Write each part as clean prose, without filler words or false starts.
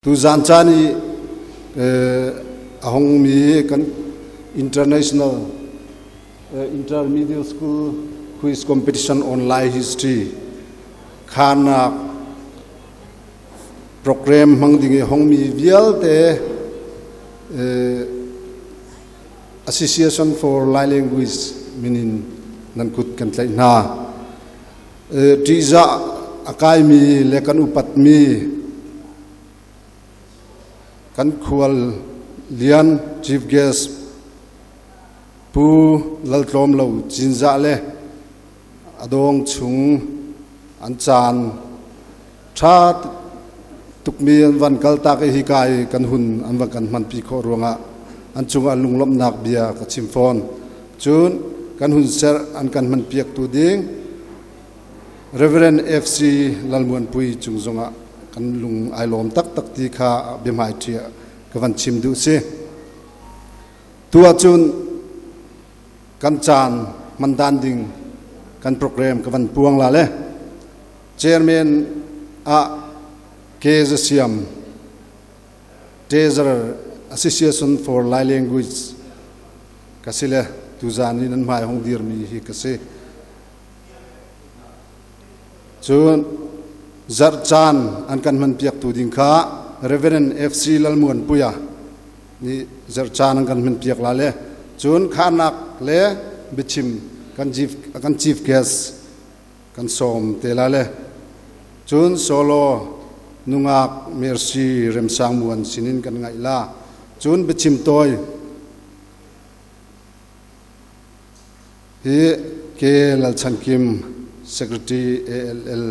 Tuzaan caan i a hongmi kan International Intermediate School Quiz Competition on Lai History khanak program hmang ding i hongmi vialte Association for Lai Language minin nan kut kan tlaih hna. Ṭihzah a kaimi le kan upatmi kan khual lian chief guest Pu Lal Tlawm Lo Cinzah le a dawng chung an caan ṭha tukmi an van kaltak i hika i kan hun an van kan hmanpi khawh ruangah an cungah lunglawmhnak bia ka chim fawn. Cun kan hun ser an kan hmanpiaktu ding Reverend FC Lalmuanpui cung zongah kan lung ai lawm taktak ti kha biahmaiṭhi ah ka van chim duh si. Tu ahcun kan caan hman dan ding kan program ka van puang la le chairman ah Ke Siam Treasurer Association for Lai Language ka si le tuzaan i nan hmai hong dirmi hi ka si. Cun zarh caan an kan hmanpiaktu ding kha Reverend FC Lalmuan Puia nih zarh caan an kan hmanpiak la le cun kharnak le biachim kan chief, kan chief guest kan sawm te la le cun solo nungak Mercy Remsang Muan sinin kan ngaih la cun biachim tawi hi K Lalchan Kim Secretary ALL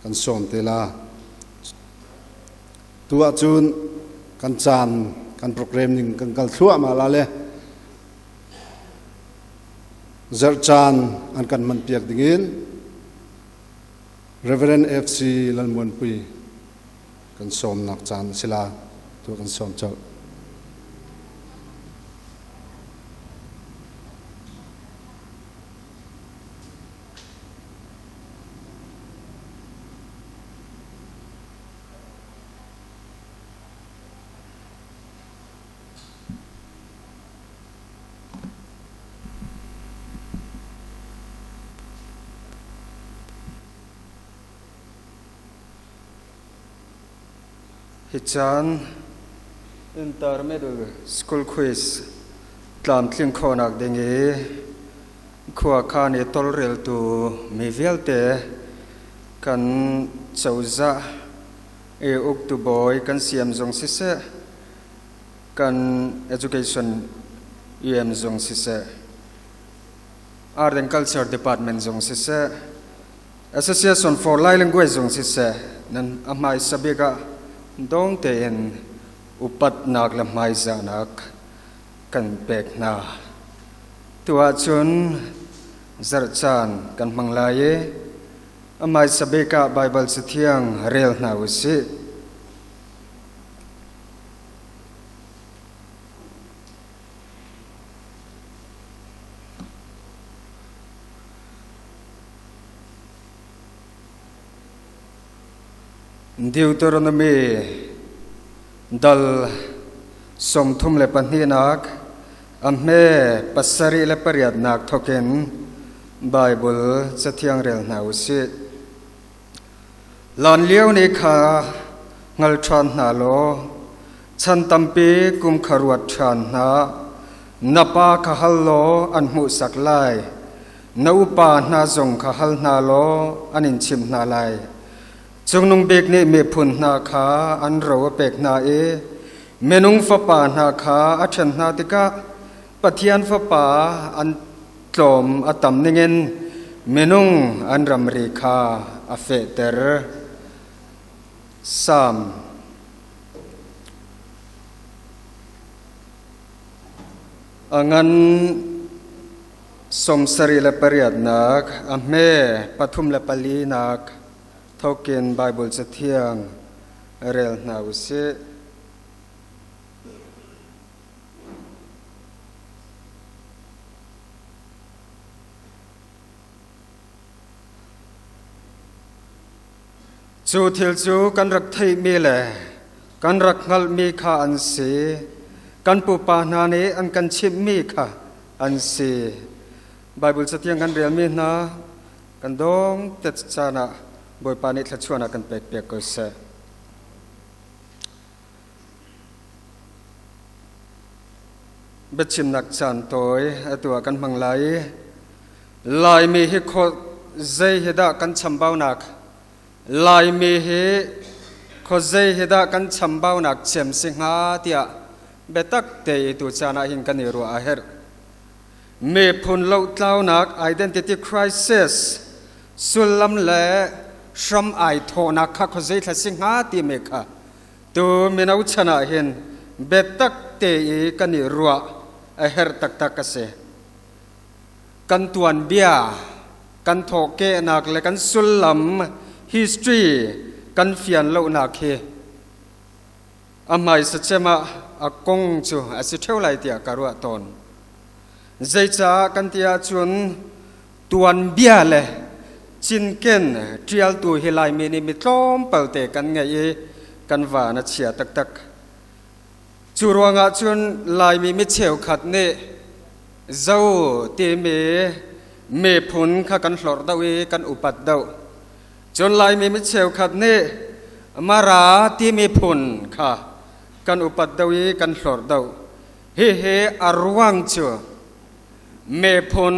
kan sawm te la tu ahcun kan caan kan program ning kan kal thluahmah la le Zarh caan an kan hmanpiak dingin Reverend FC Lalmuanpui kan sawmnak caan a si la tu kan sawm colh. Hi caan Intermediate School Quiz tlamtling khawhnak ding i khuakhan i tawlreltu mi vialte kan cozah i uktu bawi kan siam zong siseh kan education UM zong siseh Art and Culture Department zong siseh Association for Lai Language zong siseh nan a hmaisa bik ah dong tein upatnak le hmaizahnak kan pek hna. Tu ahcun zarh caan kan hmang lai i a hmaisa bik ah Baibal Cathiang rel hna u sih. Deuteronomy dal 32nak a hme 78nak thokin Bible cathiang rel hna u sih. Lan lio ni kha hngal ṭhan hna law chan tampi kum kha ruat ṭhan hna. Na pa kha hal law an hmuhsak lai. Na upa hna zong kha hal hna law an in chimh hna lai. Cungnung Bik nih miphun hna kha an ro a pek hna i minung fapa hna kha a ṭhen hna tikah Pathian fapa an tlawm a tam ningin minung an ramri kha a fehter. Salm a ngan 78nak a hme 34nak thokin Baibal Cathiang rel hna u sih. Cu thil cu kan rak theihmi le Kan rak hngalhmi kha an si. Kan pupa hna nih an kan chimhmi kha an si. Baibal catiang kan relmi hna kan dong tet caan ah Bawipa nih thluachuahnak kan pek piak ko seh. Biachimnak caan tawi atu ah kan hmang lai i Laimi hi kho zei hi dah kan chambaunak Laimi hi khuazei hi dah kan chambaunak cem si hnga tiah biatak te i tu caan ah hin kan i ruah a herh. Miphun lohtlaunak identity crisis sullam le hram ai thawhnak kha khuazei thla si hnga timi kha tu mino chan ah hin biatak te i kan i ruah a herh taktak a si. Kan tuanbia, kan thawhkehnak le kan sullam history kan fian lonak hi a hmaisa cem ah a kong cu a si ṭheo lai tiah ka ruah tawn. Zeicah kan ti ahcun tuanbia le cinken ṭialtu hi Laimi nih mi tlawmpalte kan ngeih i kan van a chia taktak. Cu ruangah cun Laimi mi cheukhat nih Zo timi miphun kha kan hlorh deuh i kan upat deuh. Cun Laimi mi cheukhat nih Mara timi phun kha kan upat deuh i kan hlorh deuh. Hihi a ruang cu miphun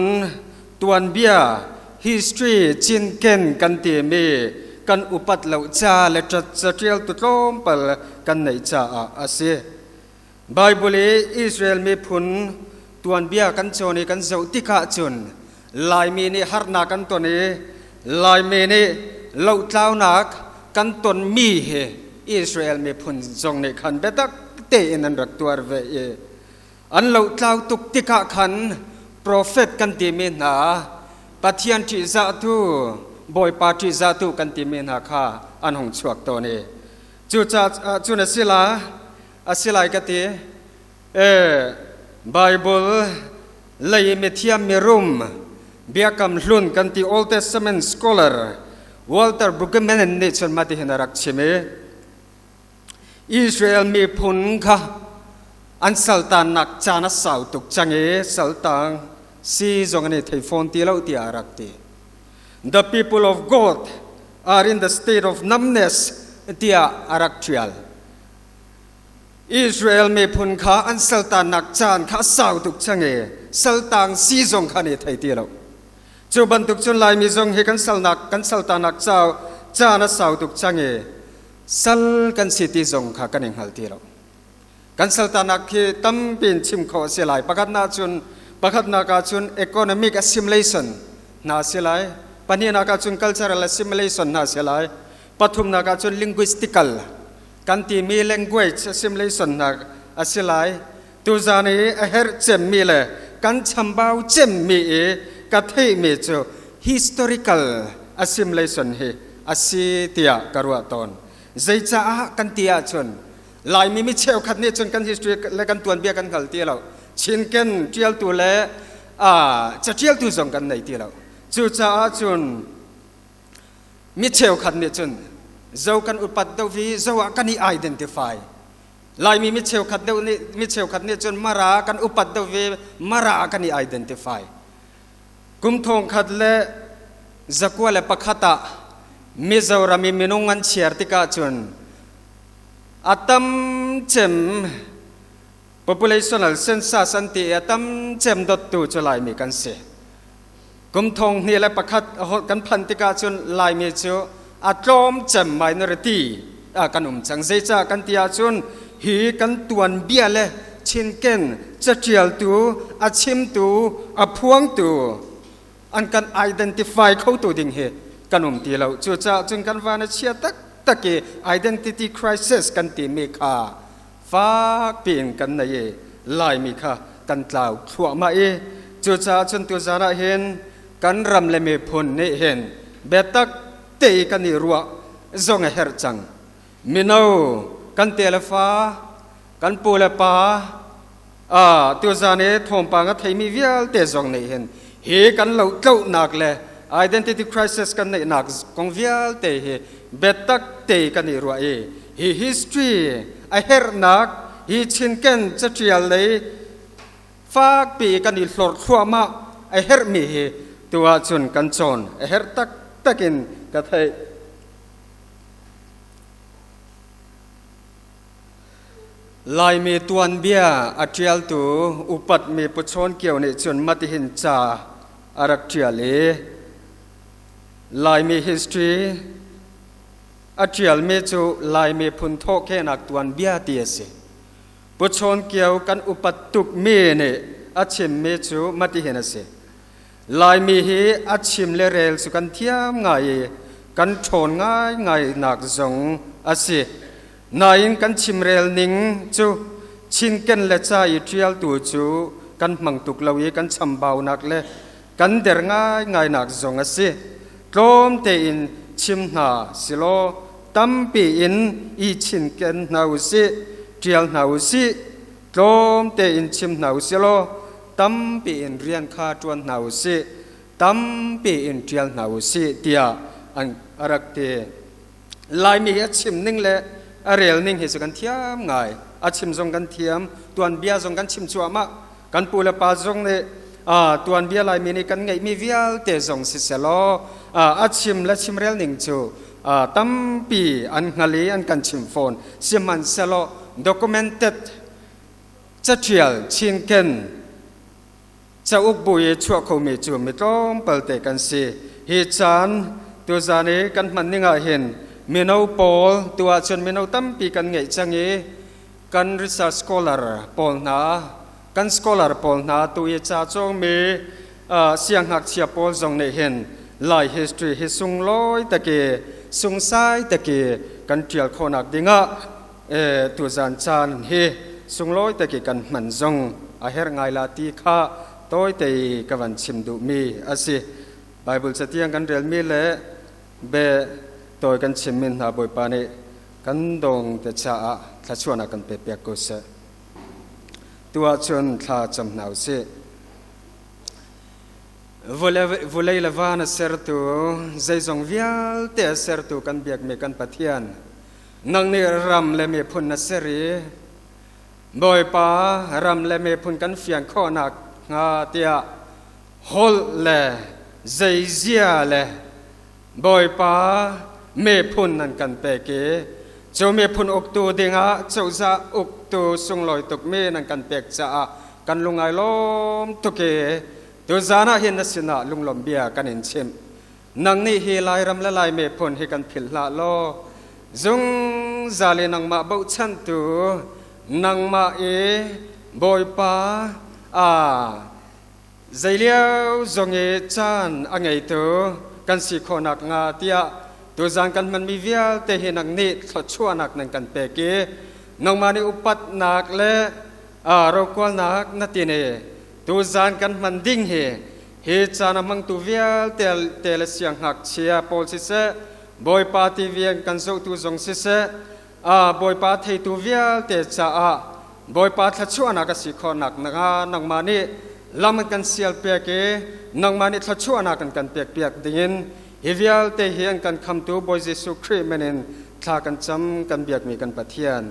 tuanbia history cinken kan timi kan upat lo ca le caṭialtu tlawmpal kan neih caah a si. Baibal i Israel miphun tuanbia kan cawn i kan zoh tikah cun Laimi nih harnak kan ton i Laimi nih lohtlaunak kan tonmi hi Israel miphun zong nih khan biatak tein an rak tuar ve i An lohtlau tuk tikah khan profet kan timi hna, Pathian ṭihzahtu, Bawipa ṭihzahtu kan timi hna kha an hung chuak tawn i cucaah cun a si la a si lai ka ti. Bible lei mithiam mirum Biakam Hlun kan ti Old Testament scholar Walter Brueggemann nih cun mah tihin a rak chim i Israel miphun kha an saltannak caan a sau tuk cang i saltang si zong an i thei fawn ti lo tiah a rak ti. The people of God are in the state of numbness tiah a rak ṭial. Israel miphun kha an saltannak caan kha a sau tuk cang i saltang si zong kha an i thei ti lo. Cu bantuk cun Laimi zong hi kan salnak kan saltanak caan a sau tuk cang i Sal kan si ti zong kha kan i hngal ti lo. Kan saltanak hi tampi in chim khawh a si lai. Pakhatnak cun pakhatnak ah cun economic assimilation hna a si lai. Pahnihnak ah cun cultural assimilation hna a si lai. Pathumnak ah cun linguistical kan timi language assimilation hna a si lai. Tuzan i a herh cemmi le kan chambau cemmi i ka theihmi cu historical assimilation hi a si tiah ka ruah tawn. Zeicaah kan ti ahcun Laimi mi cheukhat nih cun kan history le kan tuanbia kan hngal ti lo. Chinken ṭialtu le caṭialtu zong kan nei ti lo. Cucaah cun mi cheukhat nih cun zo kan upat deuh i zo ah kan i identify. Laimi mi cheukhat deuh nih mi cheukhat nih cun Mara kan upat deuh ve Mara kan i identify. Kum thong khat le zakua le pakhat ah Mizoram i minung an chiar tikah cun a tam cem populational census an ti i a tam cem dottu cu Laimi kan si. Kum thong hnih le pakhat kan phanh tikah cun Laimi cu a tlawm cem minority kan um cang. Zeicah kan ti ahcun hi kan tuanbia le chinken caṭialtu, a chimtu, a phuangtu an kan identify khotu ding hi kan um ti lo. Cucaah cun kan van a chia taktak i identity crisis kan timi kha fak piin kan nei i Laimi kha kan tlau thluahmah i cucaah cun tuzaan ah hin kan ram le miphun nih hin biatak te i kan i ruah zong a herh cang. Mino kan te le fa, kan pu le pa, tuzaan i thawngpang a theimi vialte zong nih hin hi kan lohtlohnak le identity crisis kan neihnak kong vialte hi biatak te kan i ruah i hi Hi history a herhnak hi Chinken catial lei fakpi kan i hlorh thluahmah a herhmi hi tu ahcun kan cawn a herh taktak in ka theih. Laimi tuanbia a ṭialtu upatmi Pu Chawn Kio nih cun matihin ca a rak ṭial i Laimi history a ṭialmi cu Laimi phun thawhkehnak tuanbia ti a si. Pu Chawn Kio kan upat tukmi nih a chimmi cu matihin a si. Laimi hi a chim le rel cu kan thiam ngai i kan ṭhawn ngaingai nak zong a si. Nain kan chimrel ning cu Chinken le ca i ṭialtu cu kan hmang tuk lo i kan chambaunak le kan der ngaingainak zong a si. Tlawm tein chim hna silaw tampi in i chinken hna usih, ṭial hna usih. Tlawm tein chim hna usilaw tampi in rian kha ṭuan hna usih, tampi in ṭial hna usih tiah an a rak ti. Laimi hi a chim ning le a rel ning hi cu kan thiam ngai. A chim zong kan thiam, tuanbia zong kan chim cuahmah. Kan pu le pa zong nih tuanbia Laimi nih kan ngeihmi vialte zong siselaw a chim le chimrel ning cu tampi an hngal i an kan chim fawn. Sihmanhsehlaw documented caṭial chinken cauk bu i chuah khomi cu mi tlawmpal te kan si. Hi caan tuzan i kan hman ning ah hin mino pawl tu ahcun mino tampi kan ngeih cang i kan research scholar pawl hna kan scholar pawl hna tu i ca cawngmi siangngakchia pawl zong nih hin Lai history hi sunglawi taki sungsai taki kan ṭial khawhnak dingah tuzan caan hi sunglawi taki kan hman zong a herh ngai la ti kha tawite i ka van chim duhmi a si. Bible catiang kan relmi le be tawi kan chimmi hna Bawipa nih kan dong te caah thluachuahnak kan pe piak ko seh. Tu ahcun thla cam hna usih. Vulei le van a sertu, zeizong vialte a sertu kan biakmi kan Pathian, nang nih ram le miphun na ser i Bawipa ram le miphun kan fian khawhnak hnga tiah holh le zeizia le Bawipa miphun nan kan pek i cu miphun uktu dingah cozah uktu sunglawi tukmi nan kan pek caah kan lungai lawm tuk i tuzan ah hin na sinah lunglawm bia kan in chimh. Nang nih hi Lairam le Lai miphun hi kan philh hlah law zungzal i nangmah bochantu nangmah i Bawipa a Zeilio zong i caan a ngeitu kan si khawhnak hnga tiah tuzan kan hmanmi vialte hi nang nih thluachuahnak nan kan pek i nangmah nih upatnak le rokualnak na tin i tuzan kan hman ding hi hi caan a hmangtu vialte te le siangngakchia pawl siseh Bawipa TV an kan zohtu zong siseh Bawipa theitu vialte caah Bawipa thluachuahnak a si khawhnak nakhnga nangmah nih lam an kan sial piak i nangmah nih thluachuahnak an kan pek piak dingin hi vialte hi an kan khamtu Bawi Jesuh Khrih min in thla kan cam kan biakmi kan Pathian.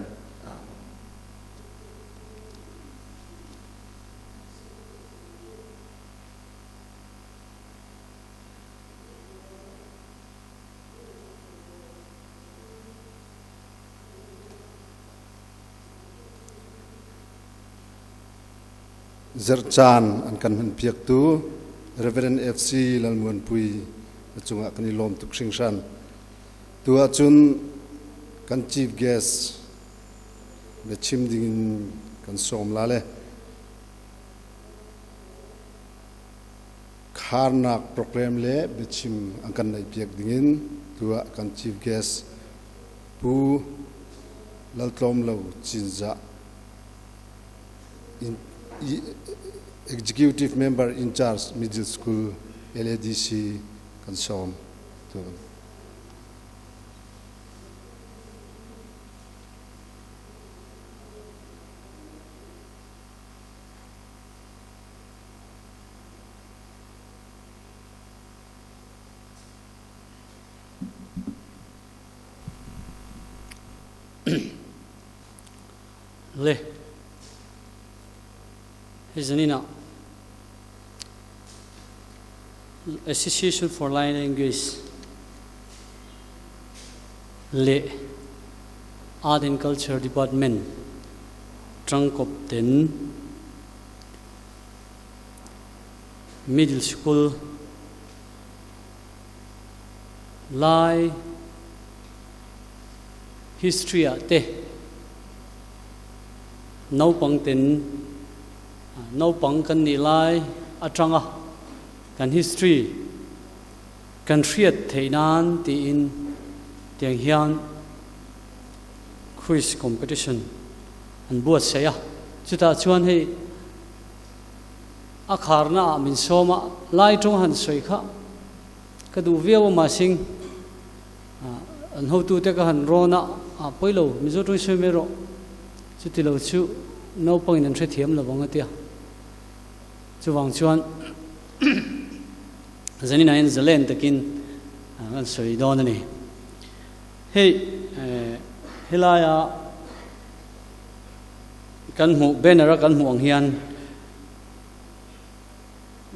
Zarhcaan an kan hmanpiaktu Reverend FC Lalmuanpui na cungah kan i lawm tuk hringhran. Tu ahcun kan chief guest biachim dingin kan sawm la le kharnak program le biachim an kan neihpiak dingin tu ah kan chief guest Pu Laltlawmlo Cinzah Executive Member in Charge Middle School LADC kan sawm. Le hi zanin ah Association for Lai Language le Art and Culture Department tangkop ten Middle School Lai History ah te naupang ten naupang kan nih lai atanga kan history kan hriat theih nan tiin tiang hian quiz competition an buatsaih a. Chutah chuan hei a kharna ah min sawm a, lai tawng han sawi kha ka duh viau a mahsing an hotute ka han rawn a, a pawi lo Mizo tawng sawi mai rawh chuti lo chu naupangin an hrethiam lo ang a tia. Chuvang chuan zaninah hian zalen takin kan sawi dawn a ni. Hei helaia kan hmuh banner a kan hmuh ang hian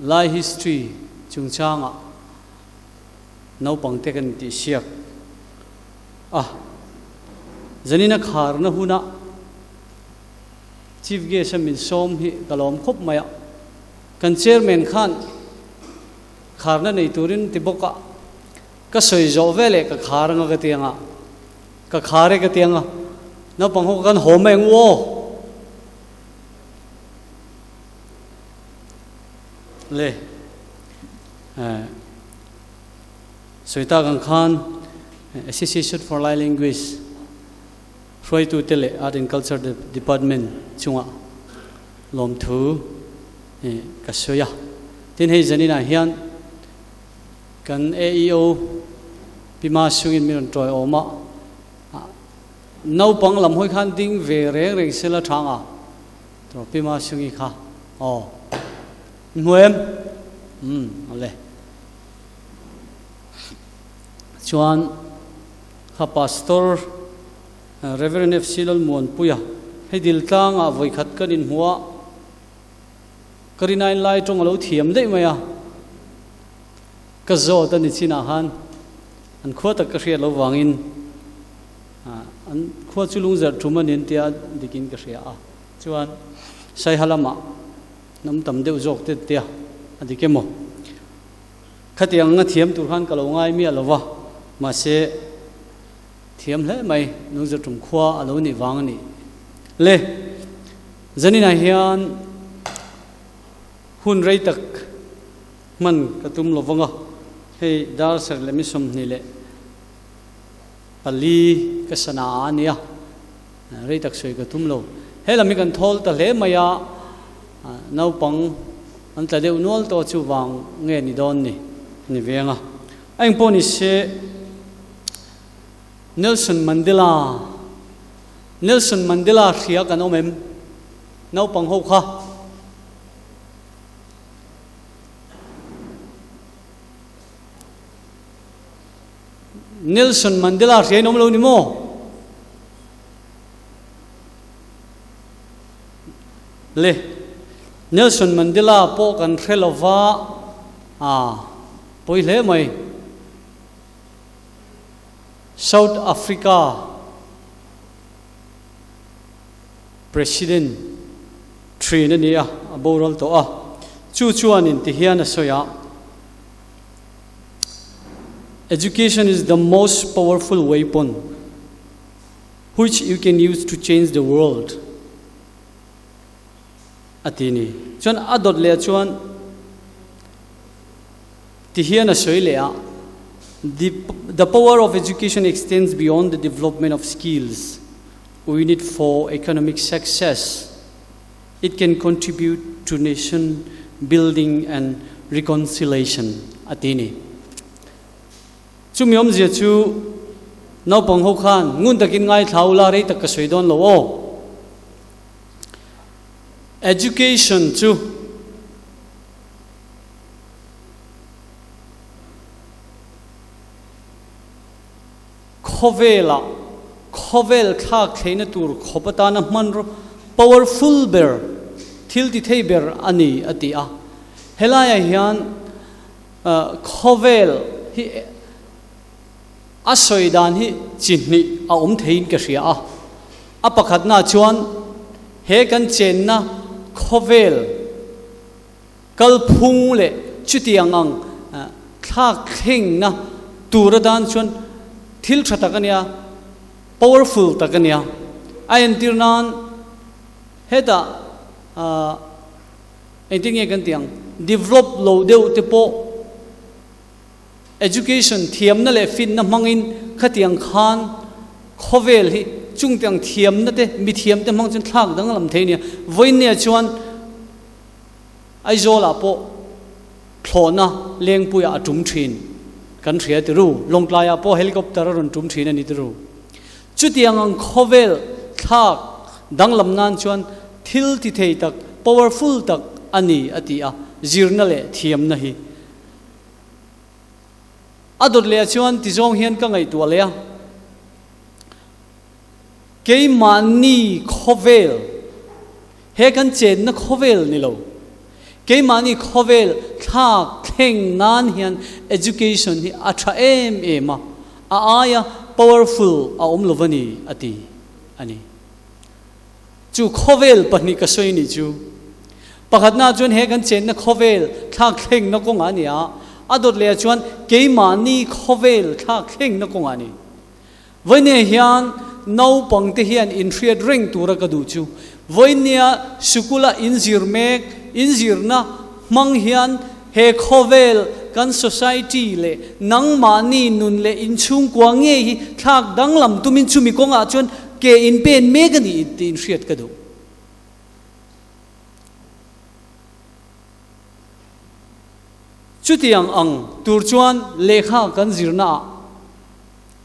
Lai history chungchangah naupang te kan tih siak a. Zanina kharna huna Chief Guest a min sawm hi ka lawm khawp mai a. Kan Chairman khan kharna nei turin ti bawk a, ka sawi zawh veleh ka khar anga ka ti anga, ka khar e ka ti anga, naupang ho kan haw mai ang u aw. Le sawi tak ang khan Association for Lai Language hruaitute leh Art and Culture Department chungah lawmthu ka sawi a. Tin hei zaninah hian kan AEO Pi Ma Sungin min rawn tawi awm a, naupang lam hawi khan ding ve reng reng sela thang a, to Pi Ma Sungi kha aw hmu em? Umm awle. Chuan kha Pastor Rev. FC Lalmuanpuia hei dil tlangah vawikhat kan inhmu a, ka rinain lai tawng a lo thiam daih mai a, ka zawt a ni chinah khan an khua tak ka hriat lo vangin an khua chu lungzarh tum a ni an tia dikin ka hria a, chuan Saiha lamah hnam tam deuh zawk te tia a dik emaw? Khatiang a thiam tur khan ka lo ngai miah lo va, mahse thiam hle mai, Lungzartum khua a lo nih vang a ni. Le, zaninah hian hun rei tak hman ka tum lo vang a, hei dar sarh leh mi 24 ka sana a nia, rei tak sawi ka tum lo. He lam hi kan thawl ta hle mai a, naupang an tla deuh nual tawh chu vang nge ni dawn ni ni veng a. A engpawh ni se Nelson Mandela Nelson Mandela hria kan awm em? Naupang ho kha. Nelson Mandela hria in awm lo ni maw? Le, Nelson Mandela pawh kan hre lo va, a pawi hle mai. South Africa President thin a ni a, a boral tawh a. Chu chuanin tihian a sawi a, Education is the most powerful weapon which you can use to change the world a ti ni. Chuan a dawt leh chuan ti hian a sawi leh a, the, the power of education extends beyond the development of skills we need for economic success. It can contribute to nation building and reconciliation a ti ni. Chumi awmzia chu naupang ho khan ngun takin ngaithla ula rei tak ka sawi dawn lo aw. Education chu khawvelah Khawvel thlak thleina tur khawp atana hmanraw powerful ber, thil ti thei ber a ni a ti a. Helaiah hian khawvel hi a sawi dan hi chi hnih a awm theiin ka hria a. A pakhatna chuan he kan chenna khawvel Kalphung leh chutiang ang thlak thlengna tur atan chuan thil tha tak a nia, powerful tak a nia. A entir nan hetah engtin nge kan tih ang, develop lo deuh te pawh education thiamna leh finna hmangin khatiang khan khawvel hi chungtiang thiamna te mithiam te hmang chuan thlak danglam thei a nia. Vawiinnia chuan Aizawlah pawh thlawhna lengpuiah a tum thin kan hria ti ru. Lawngtlaiah pawh helicopter a rawn tum thin a ni ti ru. Chutiang ang khawvel thlak danglam nan chuan thil ti thei tak, powerful tak a ni a ti a, zirna leh thiamna hi. A dawt leh ah chuan ti zawng hian ka ngaihtuah leh a. Keimahni khawvel, he kan chenna khawvel ni lo, keimahni khawvel thlak thleng nan hian education hi a tha em em a, a aia powerful a awm lo va ni a ti a ni. Chu khawvel pahnih ka sawi ni chu, pakhatna chuan he kan chenna khawvel thlak thlengna kawngah a ni a, a dawt lehah chuan keimahni khawvel thlak thlengna kawngah a ni. Vawinia hian naupangte hian inhriat reng tura ka duh chu vawinia sikula inzir mek, inzirna hmang hian he khawvel kan society leh nangmahni nun leh inchhungkua ngei hi thlak danglam tumin chumi kawngah chuan ke inpen mek a ni tih inhriat ka duh. Chutiang ang tur chuan lehkha kan zirnaah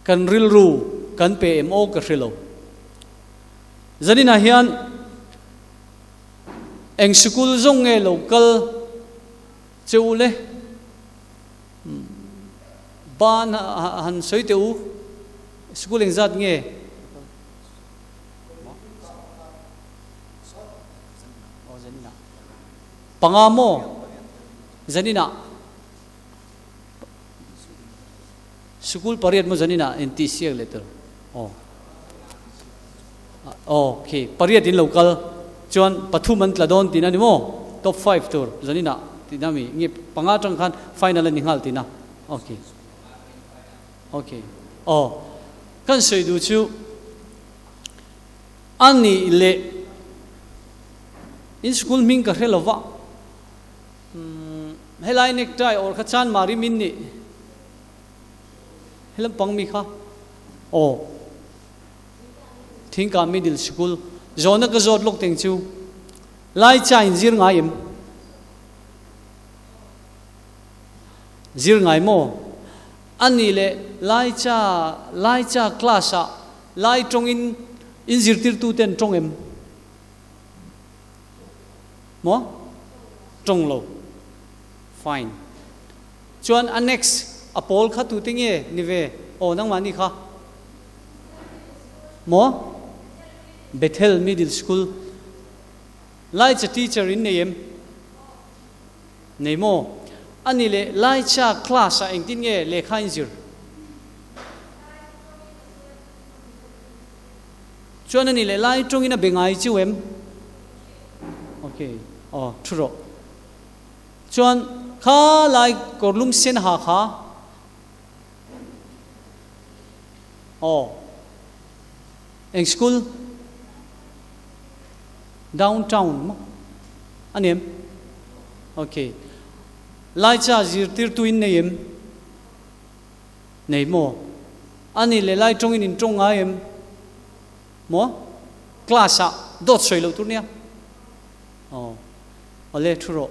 Kan rilru kan pe em aw ka hre lo. Zaninah hian eng sikul zawng nge lo kal che u le? Ban han sawi teh u, sikul engzat nge? Panga maw? Zaninah. Sikul pariat maw zanin ah in tih siak leh tur aw aw khi pariat in lo kal chuan pathum an tla dawn tihna ni maw top five tur zanin ah tihna mi nge panga tang khan final a ni nghal tihna okay okay aw kan sawi duh chu a nih leh in school hming ka hre lova Helai necktie awr kha chan mari min nih helam pang mi kha aw thingka middle school zawhna ka zawt lawk teng chu lai cha in zir ngai em zir ngai maw ani le lai cha lai cha class ah lai tawng in in zirtirtu ten tawng em Maw? Tawng lo. Fine. Chuan a next a pawl kha tute nge ni ve? Aw nangmah ni kha. Maw? Bethel Middle School. Laicha teacher in nei em? Nei maw? Ani leh Laicha class ah engtin nge lehkha in zir? Chuan ani leh lai tawngin a be ngai chiu em? Ok, aw thu rawh. Chuan kha lai kawrlum sen ha kha aw eng school? Downtown maw? A ni em? Ok, lai cha zirtirtu in nei em? Nei maw? Ani leh lai tawngin in tawng ngai em? Maw? Class ah dawt sawi loh tur nia. Aw. Awle thu rawh.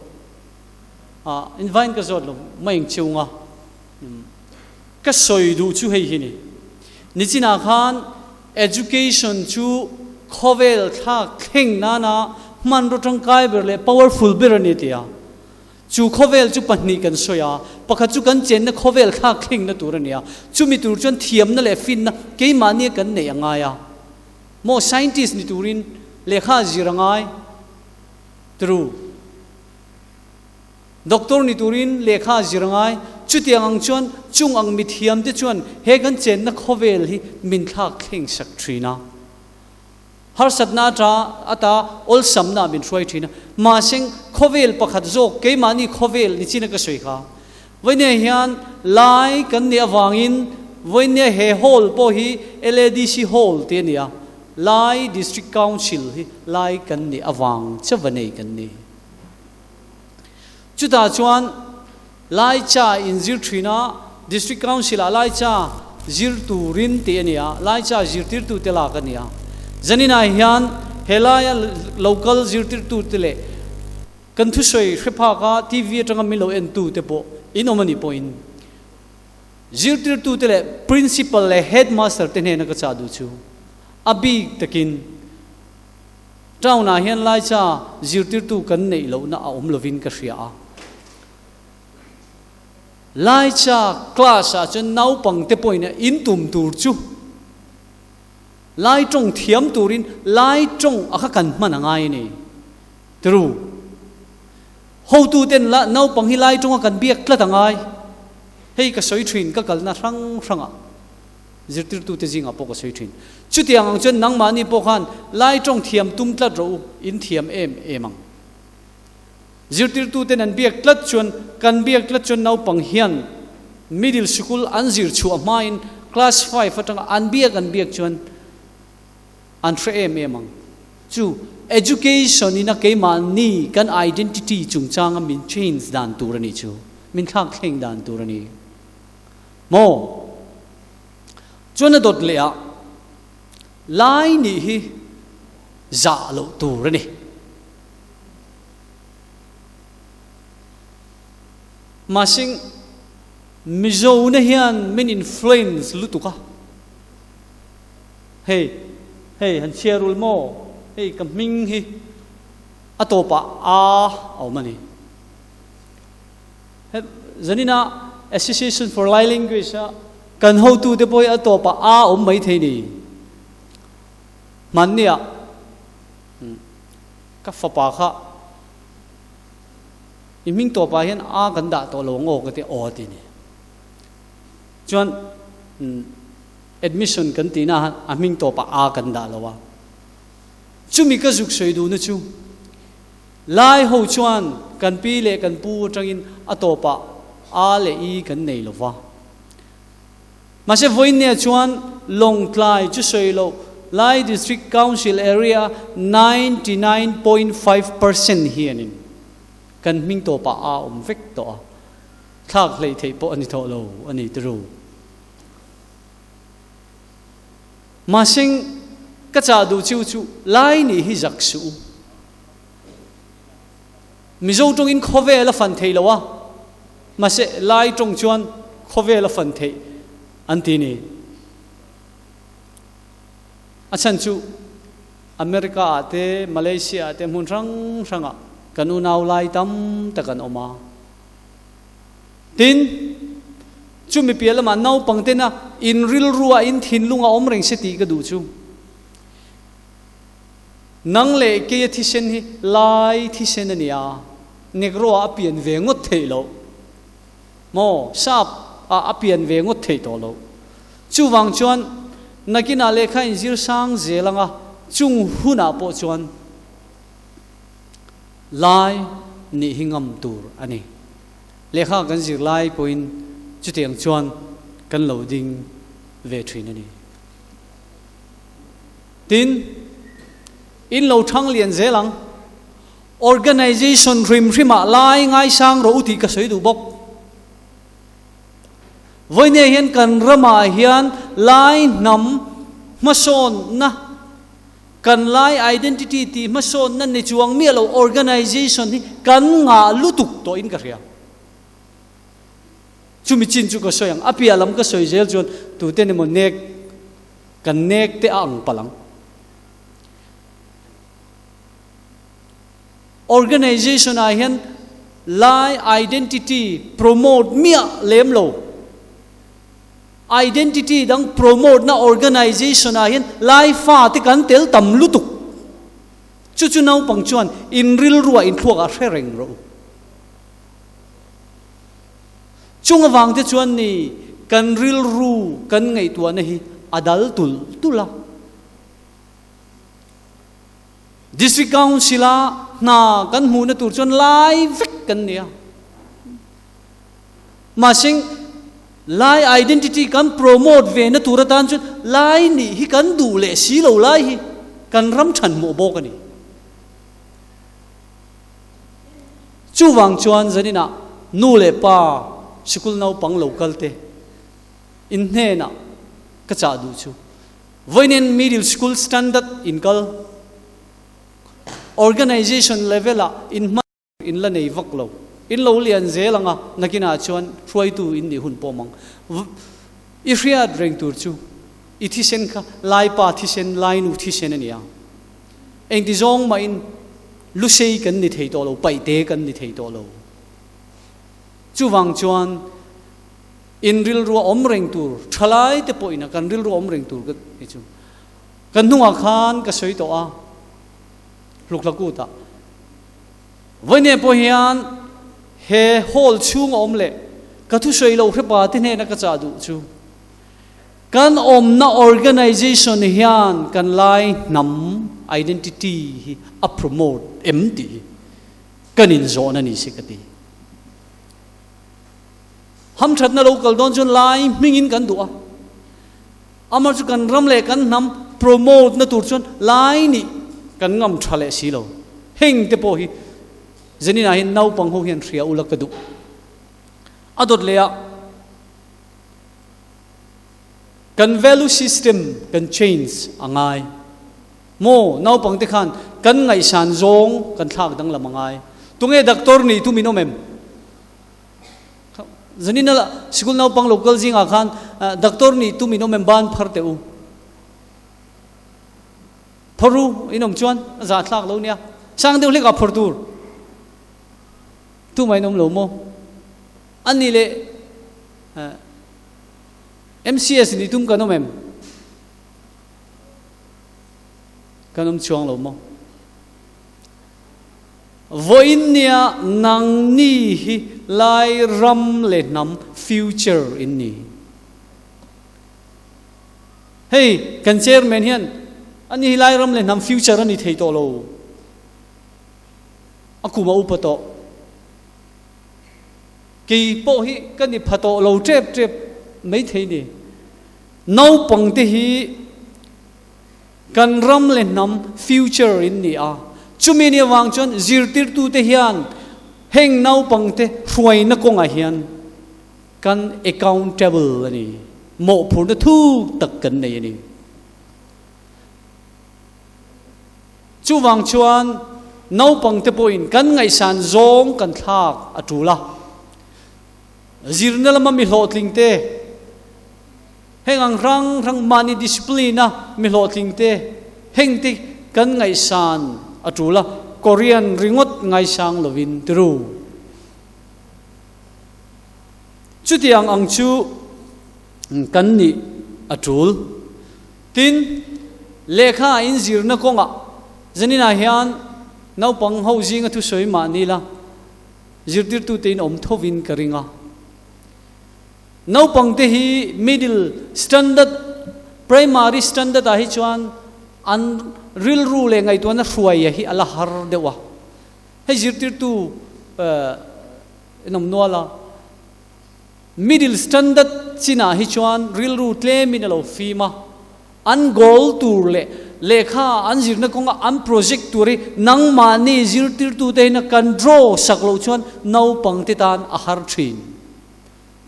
Ah, invine ka zawt lo mai ang chiu nga. Ka sawi duh chu hei hi ni. Nichinah khan education chu khawvel thlak thleng nana hmanraw tangkai ber leh powerful ber a ni tia. Chu khawvel chu pahnih kan sawi a, pakhat chu kan chenna khawvel thlak thlengna tur a ni a, chumi tur chuan thiamna leh finna keimahnia kan neih a ngai a. Maw scientist ni turin lehkha zir a ngai? True. Doctor ni turin lehkha zir a ngai. Chutiang ang chuan chung ang mithiamte chuan he kan chenna khawvel hi min thlak thleng sak thin a. Harsatna ata ata awlsamna ah min hruai thin a. Mahse khawvel pakhat zawk keimahni khawvel ni chin a ka sawi kha. Vawinia hian lai kan nih avangin vawinia he hall pawh hi LADC hall tih a ni a. Lai District Council hi lai kan nih avang chauh nei kan ni. Chutah chuan Laicha inzir thin a, District Council ah Laicha zir turin tih a ni a, Laicha zirtirtu te lak a ni a. Zaninah hian helaia local zirtirtu te leh kan thusawi hre phak a TV atanga min lo entu te pawh in awm a nih pawhin zirtirtu te leh Principal leh Headmaster te hnena ka chah duh chu a bik takin Town-ah hian Laicha zirtirtu kan neih lohna a awm lovin ka hria a. Laicha class-ah chuan naupangte pawhin a intum tur chu Lai tawng thiam turin Lai tawng a kha kan hman a ngai a ni. True. Hotuten la naupang hi Lai tawnga kan biak tlat a ngai. Hei ka sawi thin ka kalna hrang hrangah. Zirtirtute zingah pawh ka sawi thin. Chutiang ang chuan nangmahni pawh khan Lai tawng thiam tum tlat rawh u, in thiam em em ang. Zirtirtuten an biak tlat chuan, kan biak tlat chuan naupang hian middle sikul an zir chhuah hmain class five atanga an biak an biak chuan an hre em em ang. Chu education ina keimahni kan identity chungchanga min change dan tur a nih chu, min thlakthleng dan tur a ni. Maw? Chuan a dawt leh ah Lai nih hi zah loh tur a ni. Mahsing Mizo na hian min influence lutuk a. Hei, hei han chhiar ul maw? Hei ka hming hi a tawpah a a awm a ni. Zanina Association for Lai Language a kan hotute pawh hi a tawpah a awm mai thei ni. Hmannia ka fapa kha i hming tawpah hian a kan dah tawh lo ang aw ka ti aw ti ni. Chuan admission kan tihna a hming tawpah a kan dah lo a. Chumi ka zuk sawi duhna chu Lai ho chuan kan pi leh kan pu atangin a tawpah A leh I kan nei lo va. Mahse vawiinne chuan Lawngtlai chu sawi loh Lai District Council area 99.5% hianin kan hming tawpah A awm vek tawh a, thlak hleih theih pawh a ni tawh lo a ni ti ru. Mahse ka chah duh chiu chu Lai nih hi zak suh u. Mizo tawngin khawvel a fan thei lo a, mahse Lai tawng chuan khawvel a fan theih an ti ni. A chhan chu America ah te, Malaysia ah te hmun hrang hrangah kan unau Lai tam tak an awm a. Tin, chumi piah lamah naupang tena in rilru ah in thinlung a awm reng se tih ka duh chu. Nang leh keia thisen hi lai thisen a nia, Negro ah a pian ve ngawt theih loh. Maw, sap ah a pian ve ngawt theih tawh loh. Chuvang chuan nakinah lehkha inzir sang zel anga chung hunah pawh chuan lai nih hi ngam tur a ni. Lehkha kan zir lai pawhin chutiang chuan kan lo ding ve thin a ni. Tin, in lo thang lian zel ang. Organization hrim hrimah lai ngaisang rawh u tih ka sawi duh bawk. Vawinia hian kan ramah hian lai hnam hmasawnna, kan lai identity tih hmasawnna ni chuang miah lo organization hi kan ngah lutuk tawhin ka hria. Chumi chin chu ka sawi ang. A piah lam ka sawi zel chuan tute ni maw nek kan nek te a ang palh ang. Organization ah hian Lai identity promote miah lem lo. Identity dang promote na organization ah hin Lai fa te kan tel tam lutuk. Cucu naupang chuan in rilru ah in thluak ah hre reng rawh u. Chung avang te chuan ni kan rilru kan ngaihtuahna hi a dal tul tul a. District Council ah hna kan hmuhna tur chuan lai vek kan ni a. Mahsing Lai identity kan promote ve na tur atan chuan Lai nih hi kan duh leh si lo lai hi kan ram than mawh bawk a ni. Chuvang chuan zanin ah nu leh pa sikul naupang lo kal te in hnenah ka chah duh chu Vawiin middle school standard in kal organization level ah in hman in la nei vak lo. In lo lian zel anga nakinah chuan hruaitu in nih hun pawh mang. I hriat reng tur chu i thisen kha Laipa thisen, Lainu thisen a ni a. Engti zawng mahin lusei kan ni thei tawh lo, paihte kan ni thei tawh lo. Chuvang chuan In rilru a awm reng tur, thalai te pawhin a kan rilru a awm reng tur ka ti chu. Kan hnungah khan ka sawi tawh a, Hlukhla kutah. Vawiin pawh hian he hall chhung a awm leh ka thusawi lo hrepa te hnena ka chah duh chu kan awmna organization hian kan lai hnam identity hi a promote em tih hi kan inzawhna ni se ka ti. Hamthatna lo kal dawn chuan lai hmingin kan duh a. Amah chu kan ram leh kan hnam promote na tur chuan lai nih kan ngam tha leh si lo. Heng te pawh hi Zenina hi naupang ho hian hria ula ka duh. A dawt leh ah kan value system kan change a ngai. Maw naupang te khan kan ngaihsan zawng kan thlak danglam a ngai. Tunge doctor nih tum in awm em? Zanin a sikul naupang local zingah khan doctor nih tum in awm em ban phar teh u. Phar u in awm chuan a za thlak lo nia. Sang deuh hlekah phar tur. Tumah in awm lo maw? Ani leh MCS nih tum kan awm em? Kan awm chuang lo maw? Vawiin nia nangni hi Lai ram leh hnam future in ni. Hei kan chairman hian ani hi Lai ram leh hnam future a ni thei tawh lo. A kum a upa tawh. Kei pawh hi ka ni pha tawh lo tep tep mai thei ni. Naupang te hi Kan ram leh hnam future in ni a, chumi ni avang chuan zirtirtute hian heng naupangte hruaina kawngah hian kan accountable a ni, mawhphurhna thuk tak kan nei a ni. Chuvang chuan naupangte pawhin kan ngaihsan zawng kan thlak a tul a, zirna lama mi hlawhtlingte, Heng ang hrang hrang mahni discipline a mi hlawhtling te heng te kan ngaihsan a tul a, Korean ringawt ngaisang lovin tiru. Chutiang ang chu kan nih a tul. Tin, lehkha in zirna kawngah zaninah hian naupang ho zinga thusawi mahni la zirtirtute in awm thovin ka ring a. Naupang te hi middle standard, primary standard ah hi chuan an rilru leh ngaihtuahna hruai hi a la har deuh a. Hei zirtirtu in awm nual a, middle standard chinah hi chuan rilru tlemin a lo fim a, an goal tur leh lehkha an zirna kawnga an project tur hi nangmahni zirtirtute hina kan draw sak loh chuan naupang te tan a har thin.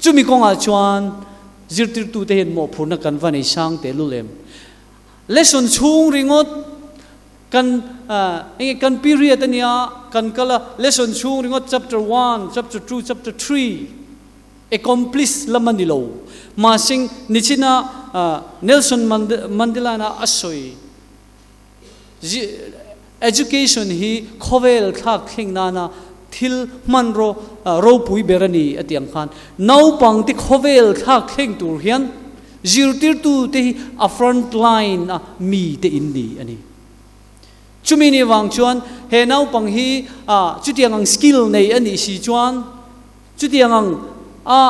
Chumi kawngah chuan zirtirtute hian mawhphurhna kan va nei sang teh lul em? Lesson chhung ringawt kan enge kan period a nia kan kal a, lesson chhung ringawt chapter one, chapter two, chapter three accomplish lam a ni lo. Mahse nichina Nelson Mandela-na a sawi education hi khawvel thlak thleng nana. Thil hman ro ropui ber a ni a ti ang khan naupang te khawvel thlak thleng tur hian zirtirtu te hi a front line a mi te in ni a ni. Chumi ni vang chuan he naupang hi chutiang ang skill nei a nih si chuan chutiang ang a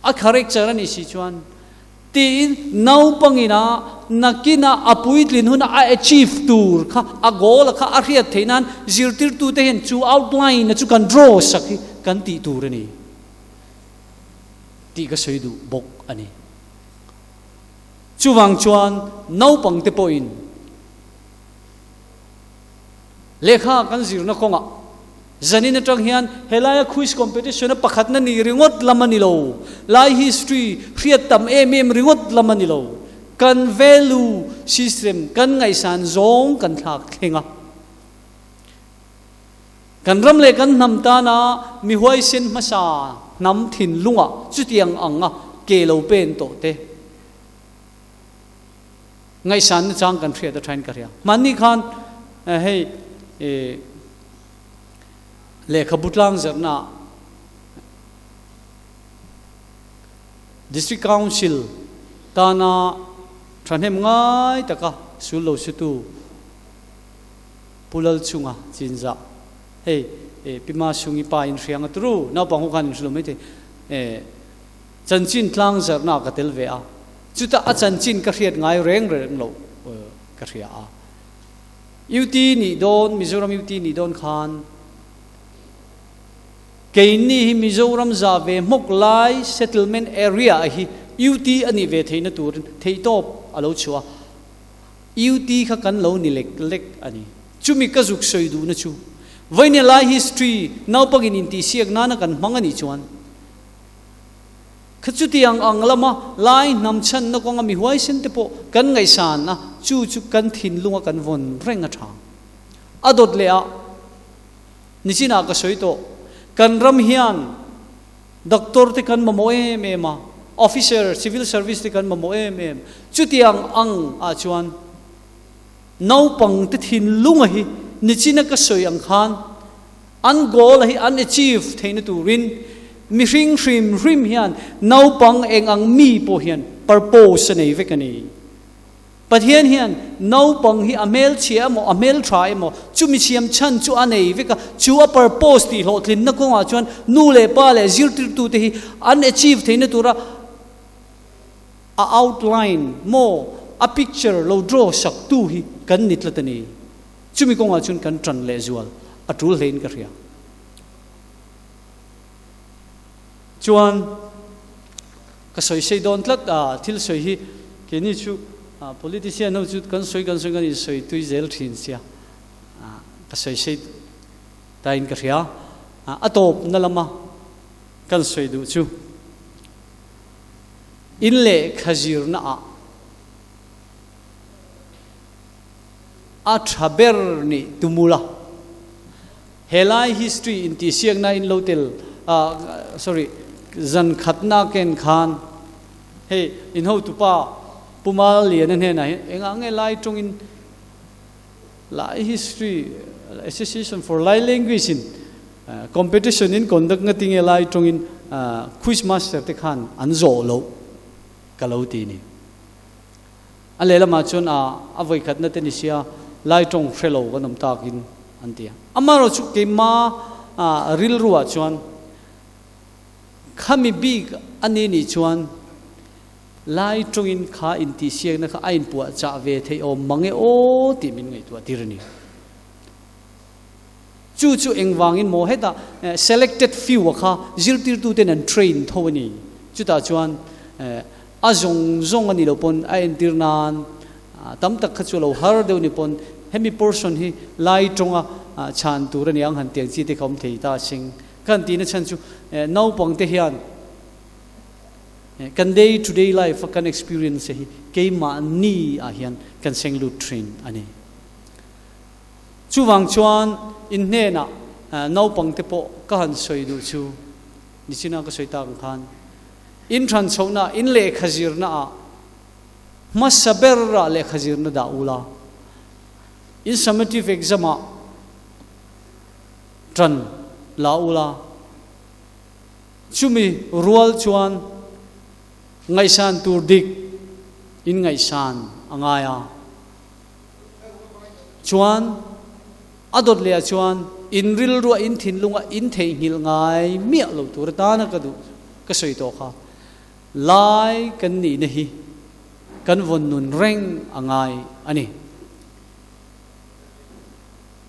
a character a nih si chuan Tiin naupangin a nakina a puitlin huna a achieve tur kha, a goal a kha a hriat theih nan zirtirtute hian chu outline a chu kan draw sak hi kan tih tur a ni tih ka sawi duh bawk a ni. Chuvang chuan naupangte pawhin Lehkha kan zirna kawngah zanin atang hian helaia quiz competition a pakhatna nih ringawt lam a ni lo, Lai history hriat tam em em ringawt lam a ni lo, kan value system kan ngaihsan zawng kan thlak thleng a. Kan ram leh kan hnam tana mi huaisen hmasa hnam thinlungah chutiang anga ke lo pen tawh te, Ngaihsan na chang kan hriat a thain ka hria. Hmanni khan hei lehkhabu tlang zirna District Council tana thahnem ngai taka sul lo sutu Pu Lalchunga Chinzah hei Pima Sungi pa in hriang a turu naupang ho khan in hrilh mai thei chanchin tlang zarhna ka tel ve a. Chutah a chanchin ka hriat ngai reng reng loh ka hria a. UT nih dawn, Mizoram UT nih dawn khan keini hi Mizoram za ve hmawk lai settlement area a hi UT a nih ve theihna turin theihtawp a lo chhuah a. UT kha kan lo ni lek lek a ni. Chumi ka zuk sawi duhna chu vawiin lai history naupangin intihsiak nana kan hmang a nih chuan Kha chutiang ang lama lai hnam chhanna kawnga mi huaisen te pawh kan ngaihsan a, chu chu kan thinlunga kan vawn reng a tha. A dawt leh a, nichinah ka sawi tawh, kan ram hian doctor te kan mamawh em em a, officer, civil service te kan mamawh em em. Chutiang ang ah chuan naupang te thinlunga hi nichina ka sawi ang khan, An goal hi an achieve theihna turin mihring hrim hrim hian naupang eng ang mi pawh hian purpose a nei vek a ni. Pathian hian naupang hi a hmelchhia emaw a hmeltha emaw chumi siam chhan chu a nei vek a, chu a purpose tih hlawhtlinna kawngah chuan nu leh pa leh zirtirtute hi an achieve theihna tura a outline maw a picture lo draw saktu hi kan ni tlat a ni. Chumi kawngah chuan kan ṭan lehzual a ṭul hlein ka hria. Chuan ka sawi sei dawn tlat a, thil sawi hi keini chu politician ho chu kan sawi kan sawi kan insawi tui zel ṭhin sia, ka sawi sei tain ka hria. A tawpna lama kan sawi duh chu in lehkha zirnaah A tha ber nih tumul a. Helai history intihsiakna in lo tel ah sorry zan khatna ken khan hei in hotupa Pu Maliana hnenah hian engah nge lai tawngin Lai history Association for Lai Language in competition in conduct nga tinge lai tawngin quiz master te khan an zawh loh ka lo ti ni. A lehlamah chuan a a vawikhatna te ni sia lai tawng hre lo kan awm takin an ti a. Amaherawh chu keima a rilruah chuan khami bik a ni nih chuan lai tawngin kha intihsiakna kha a inpuahchah ve theih awm mang e aw tih min ngaihtuah tir a ni. Chu chu engvangin maw hetah selected few a kha zirtirtuten an train tho a ni. Chutah chuan a zawng zawng a ni lo pawn a entir nan tam tak kha chu a lo har deuh ni pawn hemi portion hi lai tawnga chhan tur a ni ang han tiang chi te kha awm thei ta sing. Ka han tihna chhan chu naupang te hian kan day to day life a kan experience hi keimahni ah hian kan seng lut thin a ni. Chuvang chuan in hnenah naupangte pawh ka han sawi duh chu nichina ka sawi tak ang khan in hran chhohna in lehkha zirnaah hmasa berah lehkha zirna dah ula, in summative exam-ah Ṭan la ula. Chumi rual chuan ngaihsan tur dik in ngaihsan a ngai a. Chuan a dawt leh ah chuan in rilruah in thinlungah in theihnghilh ngai miah lo tur atana ka duh ka sawi tawh kha lai kan nihna hi kan vawn nun reng a ngai a ni.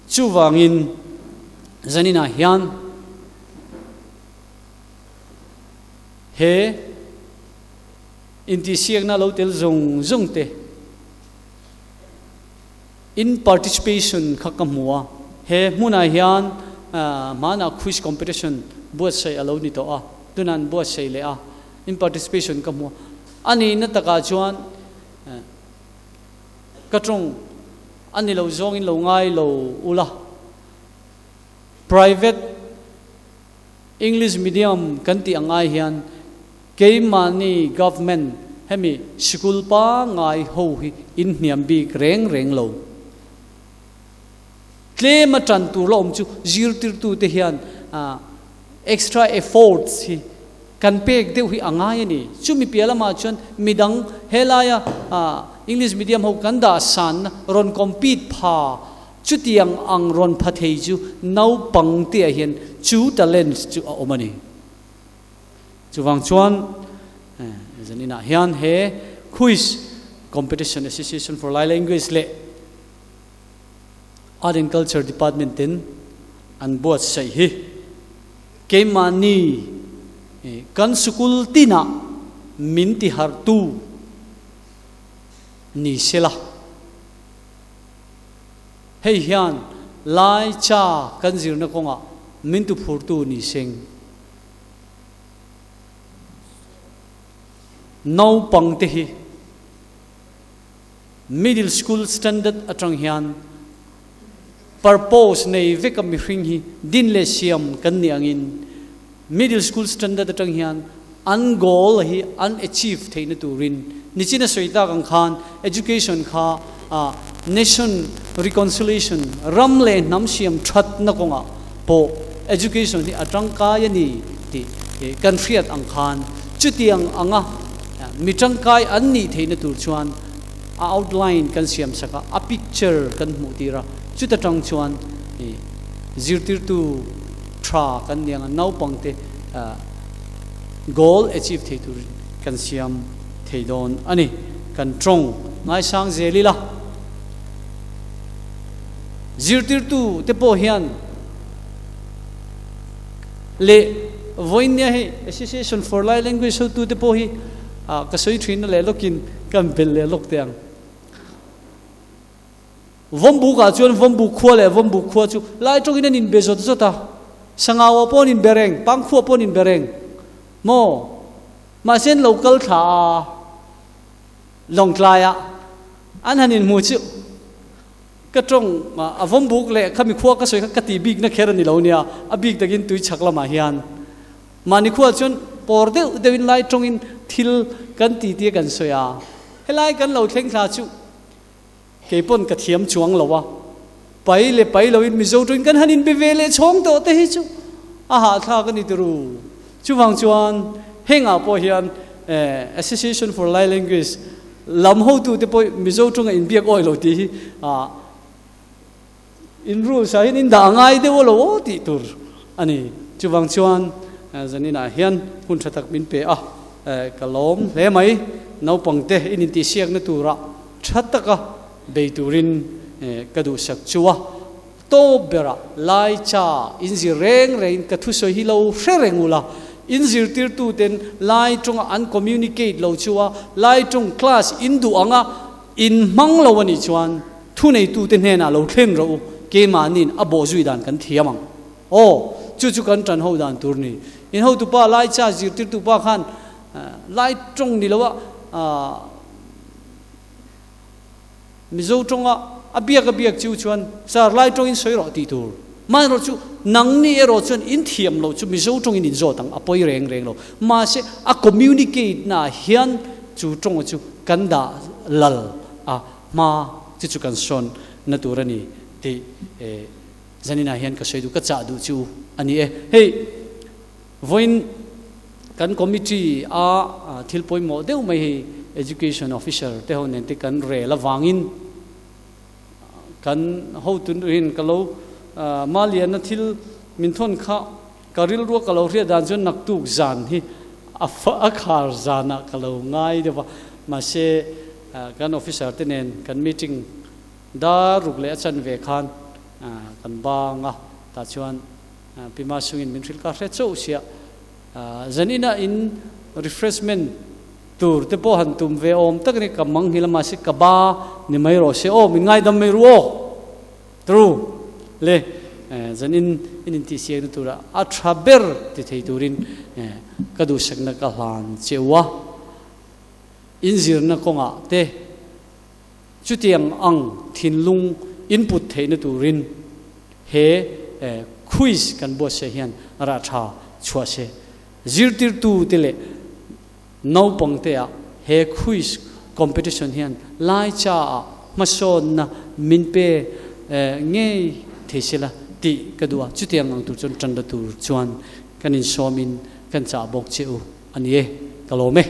Chuvangin zaninah hian he intihsiakna lo tel zawng zawng te in participation kha ka hmu a, he hmunah hian hmanah quiz competition buatsaih a lo ni tawh a, tunah an buatsaih leh a, in participation ka hmu a, a nihna takah chuan ka tawng a ni lo zawngin lo ngai lo ula, private English medium kan tih ang ai hian keimahni government hemi sikul pangngai ho hi in hniam bik reng reng lo. Tlem a tan tur la awm chu zirtirtute hian extra efforts hi kan pek deuh hi a ngai a ni. Chumi piah lamah chuan midang helaia English medium ho kan dah sanna rawn compete pha Chutiang ang rawn pha thei chu naupang te ah hian chu talent chu a awm a ni. Chuvang chuan zaninah hian he Quiz Competition Association for Lai Language leh Art and Culture Department ten an buatsaih hi keimahni kan sikul tinah min tiharhtu ni sela. Hei hian Lai ca kan zirna kawngah min tuphurtu ni seng. Naupang te hi middle school standard atang hian purpose nei veka mihring hi din leh siam kan nih angin middle school standard atang hian an goal hi an achieve theihna turin nichina sawi tak ang khan education kha nation reconciliation ram leh hnam siam thatna kawngah pawh education hi a tangkai a ni tih kan hriat ang khan chutiang anga mi tangkai an nih theihna tur chuan a outline kan siam sak a, a picture kan hmuh tir a, chuta tang chuan zirtirtu tha kan ni ang a, naupangte goal achieve thei tur kan siam thei dawn a ni. Kan tawng ngaisang zel ila, zirtirtu te pawh hian leh vawiin nia hei Association for Lai Language hotu te pawh hi ka sawi thin a leh lawkin kan belh leh lawk teh ang. Vawmbuk ah chuan Vawmbuk khua leh Vawmbuk khua chu lai tawngin an inbe zawt zawt a, Sangau ah pawh an inbe reng, Pangkhua pawh an inbe reng maw? Mahse an lo kal thla a, Lawngtlai ah an han inhmu chu ka tawng a Vawmbuk leh khami khua ka sawi kha ka tih bikna kher a ni lo nia, a bik takin tui chhak lamah hian mahni khua chuan pawr deuh deuhin lai tawngin thil kan ti tia kan sawi a, helai kan lo thleng thla chu Kei pawn ka thiam chuang lo a, pai leh pai loin Mizo tuin kan han inbe ve leh chhawng tawh te hi chu a hahthlak a ni turu. Chuvang chuan hengah pawh hian Association for Lai Language lam hotute pawh Mizo tunga inbiak awi lo tih hi in rules ah hian in dah ngai deuh lo aw tih tur a ni. Chuvang chuan zaninah hian hun tha tak min pe a, ka lawm hle mai. Naupangte in intihsiakna turah tha taka bei turin ka duhsak chu a. Tawp berah lai cha inzir reng rengin ka thusawi hi lo hre reng ula, inzirtirtuten lai tawnga an communicate lo chu a, lai tawng class in duh anga in hmang lo a nih chuan Thuneitute hnenah lo thlen rawh u, keimahniin a bawhzui dan kan thiam ang. Aw, chu chu kan ṭan ho dan tur ni. In hotupa lai cha zirtirtupa khan lai ṭawng ni loa Mizo ṭawnga a biak a biak chu chuan sir lai ṭawngin sawi rawh tih tur. Mahni chu nangni erawh chuan in thiam lo chu Mizo ṭawngin in zawt ang, a pawi reng reng lo. Mahse a communicate naah hian chu ṭawnga chu kan dah lal a. Hma chu chu kan sawn na tur a ni tih. Zanina hian ka soi du ka cha du chu ani e. Hei voin kan committee a thil pawimawh deuh mai hi education officer te ho nen te kan rel awangin kan hotun in ka lo malian na thil min thon kha ka rilru ka lo hriat dan chuan naktuk zan hi a khar zana ka lo ngai deuha mahse kan officer te nen kan meeting dar ruk leh a chan ve khan kan banga ta chuan pima sungin min hril ka hre chauh sia Zanina in refreshment tur te pawh han tum ve awm tak a ni, ka mang hi lama si ka ba ni mai rawh se aw, min ngaidam mai ru aw. True le zanin in intih siakna tura a tha ber ti thei turin ka duhsakna ka hlan che u a, inzirna kawngah te chutiang ang thinlung input theihna turin he quiz kan buatsaih hian rah tha chhuah se. Zirtirtu te leh naupang te ah he quiz competition hian lai cha ah hmasawnna min pe ngei thei sela tih ka duh a, chutiang ang tur chuan tan la tur chuan kan insawmin kan chah bawk che u a ni e, ka lawm e.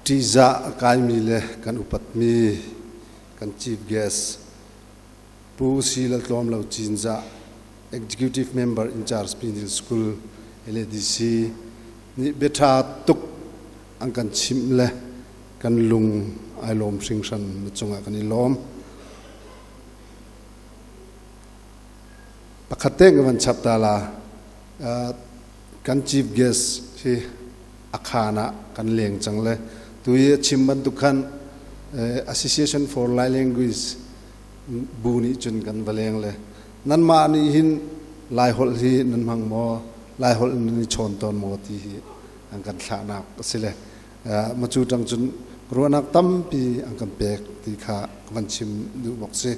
Ṭihzah a kaimi le kan upatmi kan Chief Guest Pu Si Lal Tlawm Lo Cinzah, Executive Member in Charge Pinil School LADC nih biaṭha tuk an kan chimh le kan lung ai lawm hringhran na cungah kan i lawm. Pakhat te ka van chap ta la. Kan chief guest hi a khaan ah kan leng cang le tu i a chim bantuk khan Association for Lai Language bu nih cun kan va leng le nanmah nih hin Lai holh hi nan hmang maw Lai holh nan i chawn tawn maw ti hi an kan thlahnak a si le macu tang cun ruahnak tampi an kan pek ti kha ka van chim duh bawk si.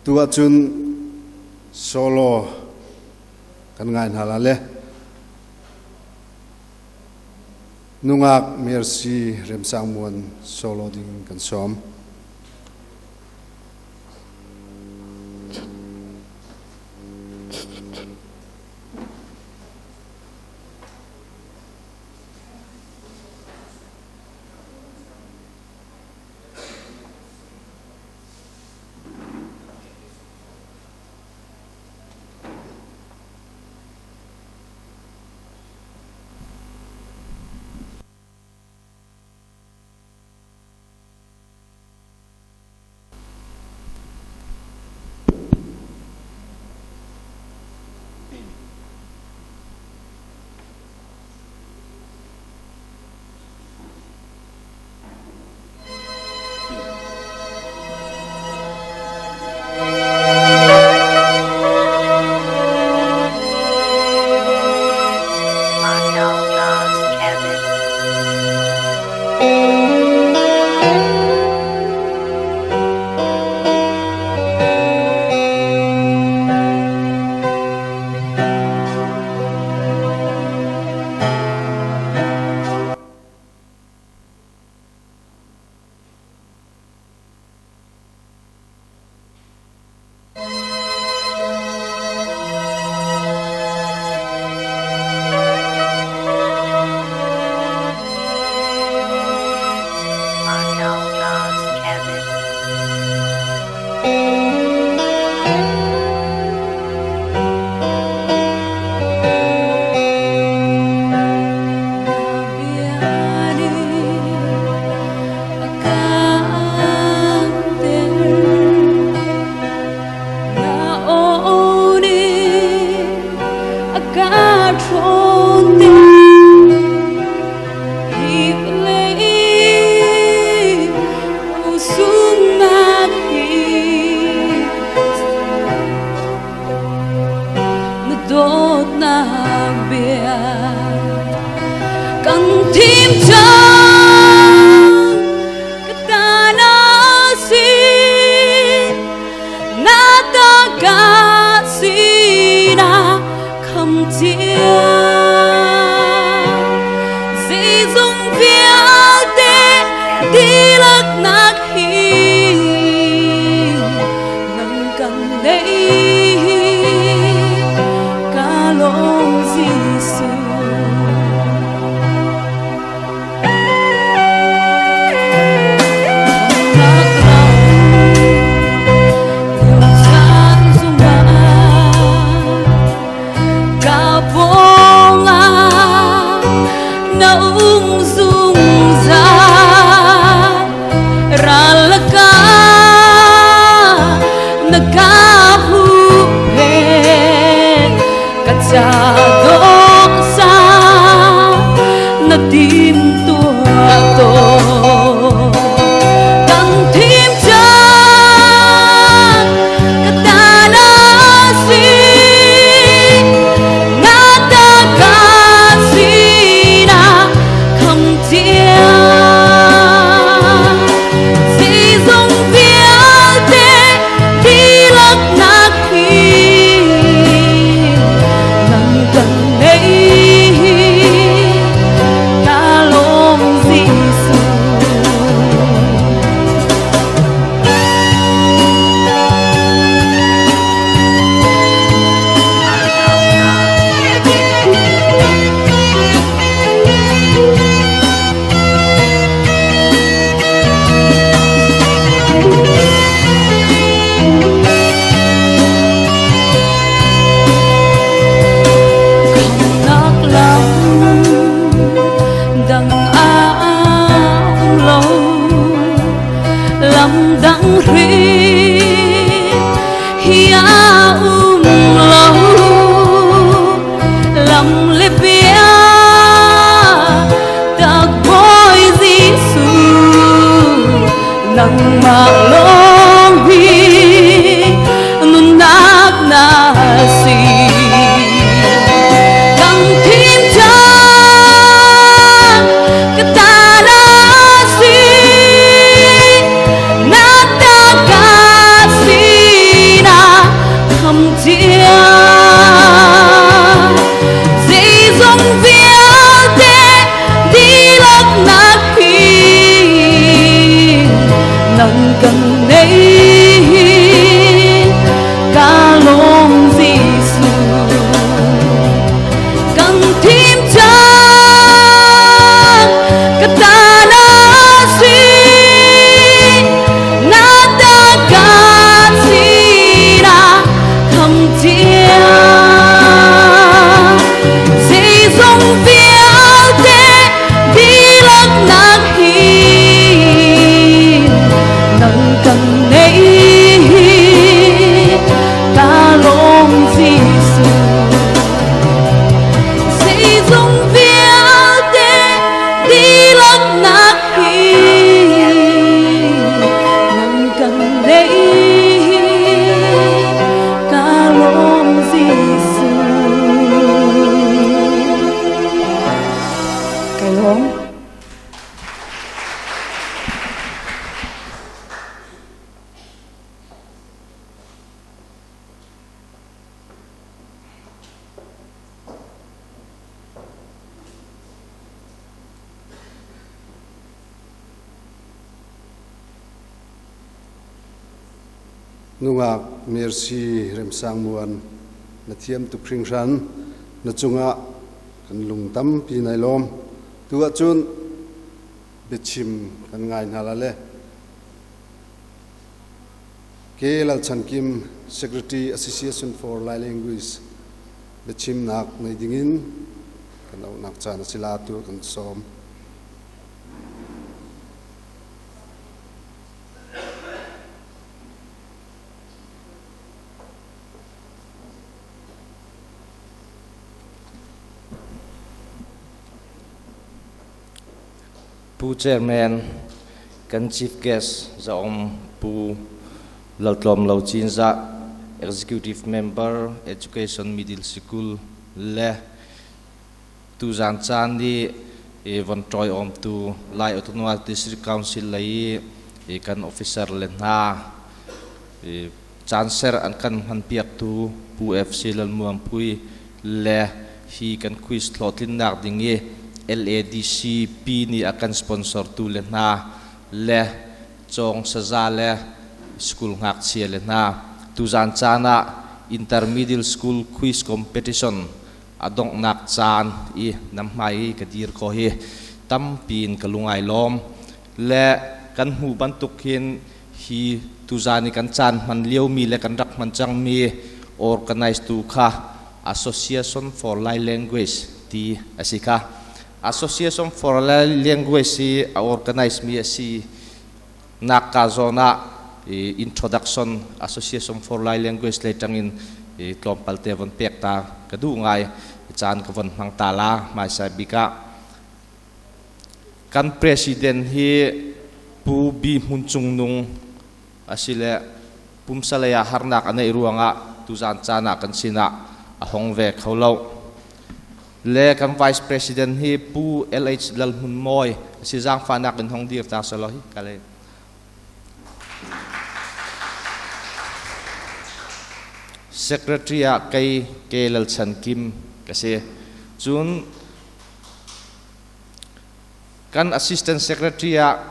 Tu ahcun solo kan ngai hna la le nungak Mercy Remsang Muan solo ding kan sawm. kham cia Zeizong vialte dihlak nak hi nang kan nei ka lawm Jesuh kan thim cang ka ta na si na ta ka si na kham cia zeizong vialte dihlak nak hi nang kan nei ka lawm Jesuh zeizong vialte dihlak nak hi nang kan nei ka lawm Jesuh Ka lawm. Nungak Mercy Remsang Muan na thiam tuk hringhran na cungah kan lung tampi nai lawm tu ahcun biachim kan ngai hna la le K. Lalchan Kim, Secretary Association for Lai Language biachimnak nei dingin kan auhnak caan a si la tu kan sawm. Pu Chairman, kan Chief Guest Zaom Pu Laltlawm Lo Cinzah, Executive Member, Education Middle School le tuzaan caan i von tawiawmtu Lai Autonomous District Council lei i kan officer le hna caan ser an kan hmanpiaktu Pu FC Lalmuanpui le hi kan quiz hlawhtlinnak ding i LADC P nih a kan sponsor tu le hna le cawng saza le school ngakchia le hna tuzaan caan ah intermediate school quiz competition a donghnak caan i nam hmai i ka dir ko hi tampi in ka lungai lawm le kan hmuh bantuk hin hi tuzaan i kan caan hman liomi le kan rak hman cangmi organize tu kha Association for Lai Language ti a si kha. Association for Lai Language hi a organize mi a si nak ka zawn ah introduction Association for Lai Language lei tangin tlawmpal te von pek ta ka duh ngai caan ka von hmang ta la hmaisai bik ah Kan president hi Pu B. Hmun Cung Nung asile pumsalei ah harnak a neih ruangah tuzaan caan ah kan sinah a hong ve kho lo. Le kan vice president hi Pu LH Lal Hmun Mawi asi zaangfahnak in hong dir ta selaw hi kale. Secretary ah kei K. Lal Chan Kim ka si. Cun Kan assistant secretary ah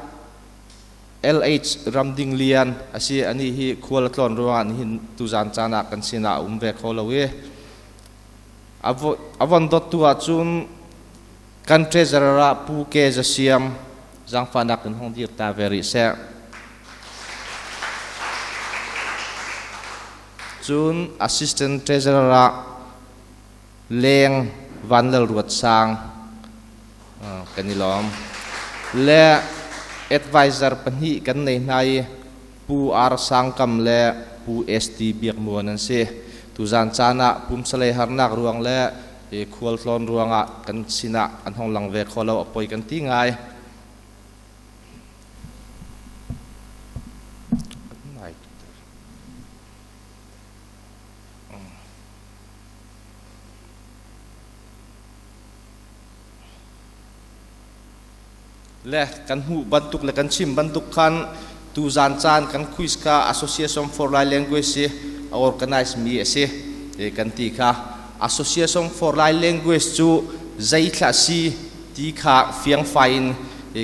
LH Ramding Lian a si. Anih hi khual a tlawn ruangah nihin tuzaan caan ah kan sinah a um ve kho lo i a von dottu ahcun kan treasurer ah Pu Ke Za Siam zaangfahnak in hong dir ta ve rih seh. Cun assistant treasurer ah Leng Van Lal Ruat Sang kan i lawm. Le advisor pahnih kan nei hna i Pu R Sang Kam le Pu ST Biak Muan an si. Tuzaan caan ah pumsalei harnak ruang le khualtlawn ruangah kan sinah an hong lang ve kho lo a poi kan ti ngai. Le kan hmuh bantuk le kan chim bantuk khan tuzaan caan kan quiz ka Association for Lai Language hi a organize mi a si kan ti kha. Association for Lai Language cu zeithla si ti kha fiangfai in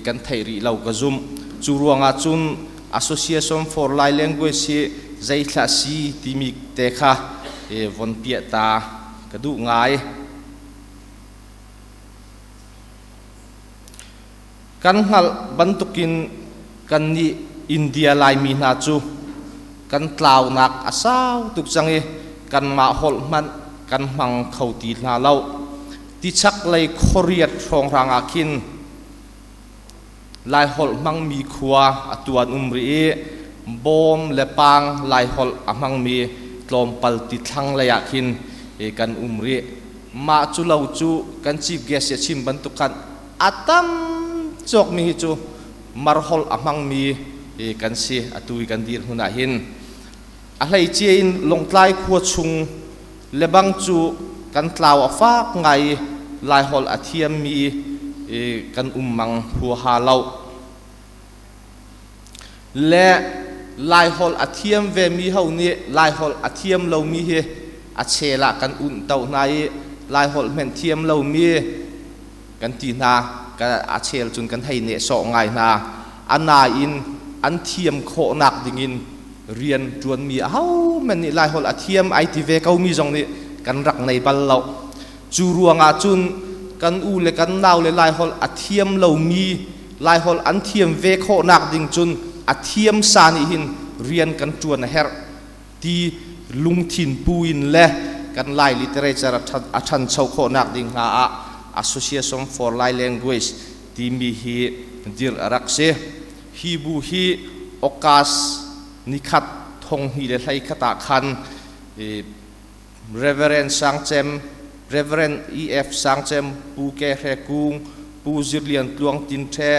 kan theih rih lo ka zumh. Cu ruangah cun Association for Lai Language hi zeithla si timi te kha von piah ta ka duh ngai. Kan hngalh bantukin kannih India Laimi hna cu kan tlaunak a sau tuk cang i kanmah holh hmanh kan hmang kho ti hna lo. Tichaklei khuariat hrawnghrang ah khin Laiholh hmangmi khua a tuan um rih i bawm le paang Laiholh a hmangmi tlawmpal ti thlanglei ah khin kan um rih. Mah cu lo cu kan chief guest a chim bantuk khan a tam cawkmi hi cu marholh a hmangmi kan si atu i kan dir hmun ah hin. A hleicia in Lawngtlai khua chung lebang cu kan tlau a fak ngai i Laiholh a thiammi kan um mang huaha lo. Le Laiholh a thiam vemi ho nih Laiholh a thiam lomi hi a chel ah kan unh to hna i Laiholh hmenh thiam lomi kan ti hna. A chel cun kan hei nehsawh ngai hna. A nain an thiam khawhnak dingin rian ṭuanmi ahohmanh nih Laiholh a thiam ai ti ve komi zong nih kan rak nei bal lo. Cu ruangah cun kan u le kan nau le Laiholh a thiam lomi Laiholh an thiam ve khawhnak ding cun a thiam sa nih hin rian kan ṭuan a herh ti lungthin pu in le kan Lai literature a ṭhancho khawhnak ding hna ah Association for Lai Language timi hi dirh a rak si. Hi bu hi August nikhat 2021 ah khan Reverend Sang Cem, Reverend E.F. Sang Cem, Pu Ke Hre Kung, Pu Zir Lian Tluang Tin Ṭhe,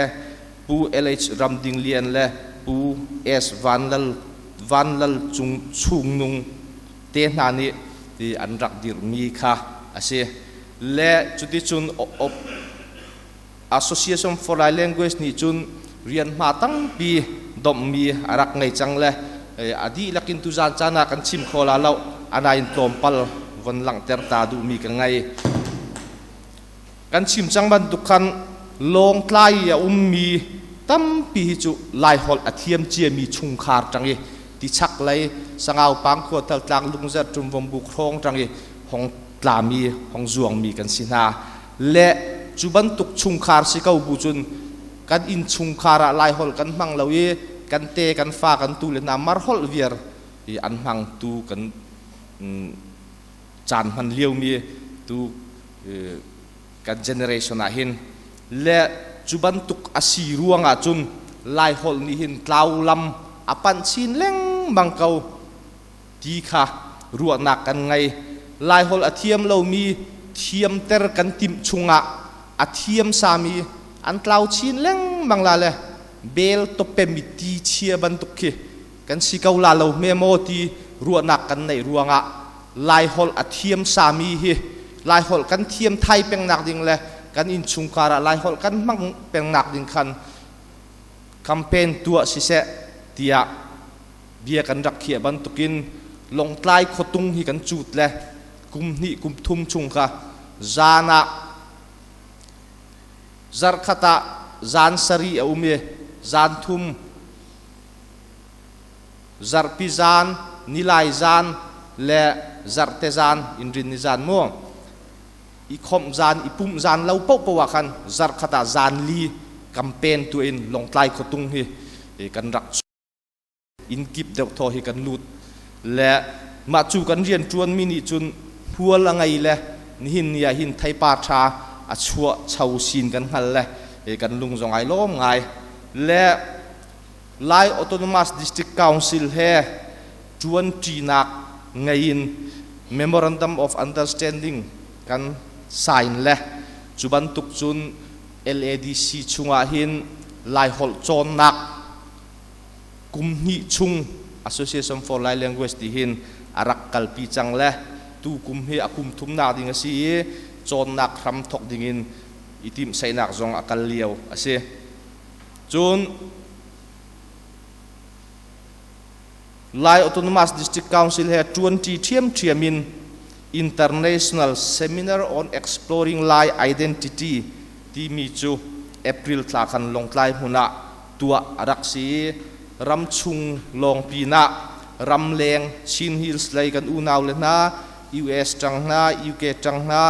Pu L.H. Ram Ding Lian le Pu S. Van Lal, Van Lal Cung Chung Nung te hna nih an rak dirhmi kha a si. Le cuticun Association for Lai Language nih cun rian hma tampi domhmi a rak ngei cang le a dihlak in tuzaan caan ah kan chim kho la lo, anain tlawmpal von langhter ta duhmi ka ngei. Kan chim cang bantuk khan Lawngtlai i a ummi tampi hi cu Laiholh a thiam ciami chungkhar ṭang i tichak lei Sangau Pangkhua Thaltlang Lungzarh Ṭumvawmbuk hrawng ṭang i hong tlami hong zuangmi kan si hna. Le cu bantuk chungkhar si ko bu cun kan inn chungkhar ah Laiholh kan hmang lo i kan te kan fa kan tu le hna marholh viar i an hmangtu kan caan hman liomi tu kan generation ah hin le cu bantuk a si ruangah cun Laiholh nih hin tlau lam a panh chin lengmang ko ti kha ruahnak kan ngei. Laiholh a thiam lomi thiamter kan timh chungah a thiam sami an tlau chin lengmang la le bel topemi ti chia bantuk khi kan si ko la lo hme maw ti ruahnak kan neih ruangah Laiholh a thiam sami hi Laiholh kan thiam thai pengnak ding le kan innchungkhar ah Laiholh kan hmang pengnak ding khan campaign tuah siseh tiah bia kan rak khiah bantukin Lawngtlai khuatung hi kan cut le kum hnih kum thum chung kha zan ah zarkhat ah zan sarih a um i zan thum zarhpi zan nilai zan le zarhte zan inrin ni zan mu i khomh zan i pumh zan lo paohpaoh ah khan zarkhat ah zan li campaign tu in Lawngtlai khuatung hi kan rak inn kip deuh thaw hi kan lut le mah cu kan rian ṭuanmi nih cun hual a ngei le nihin ni ah hin theipar ṭha a chuah cho sin kan hngal le kan lung zong ai lawm ngai le Lai Autonomous District Council he ṭuanṭinak ngei in Memorandum of Understanding kan sign le cu bantuk cun LADC chungah hin Laiholh cawnnak kum hnih chung Association for Lai Language ti hin a rak kalpi cang le tu kum hi a kum thumnak ding a si i cawnnak hram thawk ding in i timhsaihnak zong a kal lio a si. Cun Lai Autonomous District Council he ṭuanṭi ṭhiamṭhiam in International Seminar on Exploring Lai Identity timi cu April thla khan Lawngtlai hmun ah tuah a rak si i ramchung lawng pinah ramleng Chin Hills lei kan unau le hna US ṭang hna, UK ṭang hna,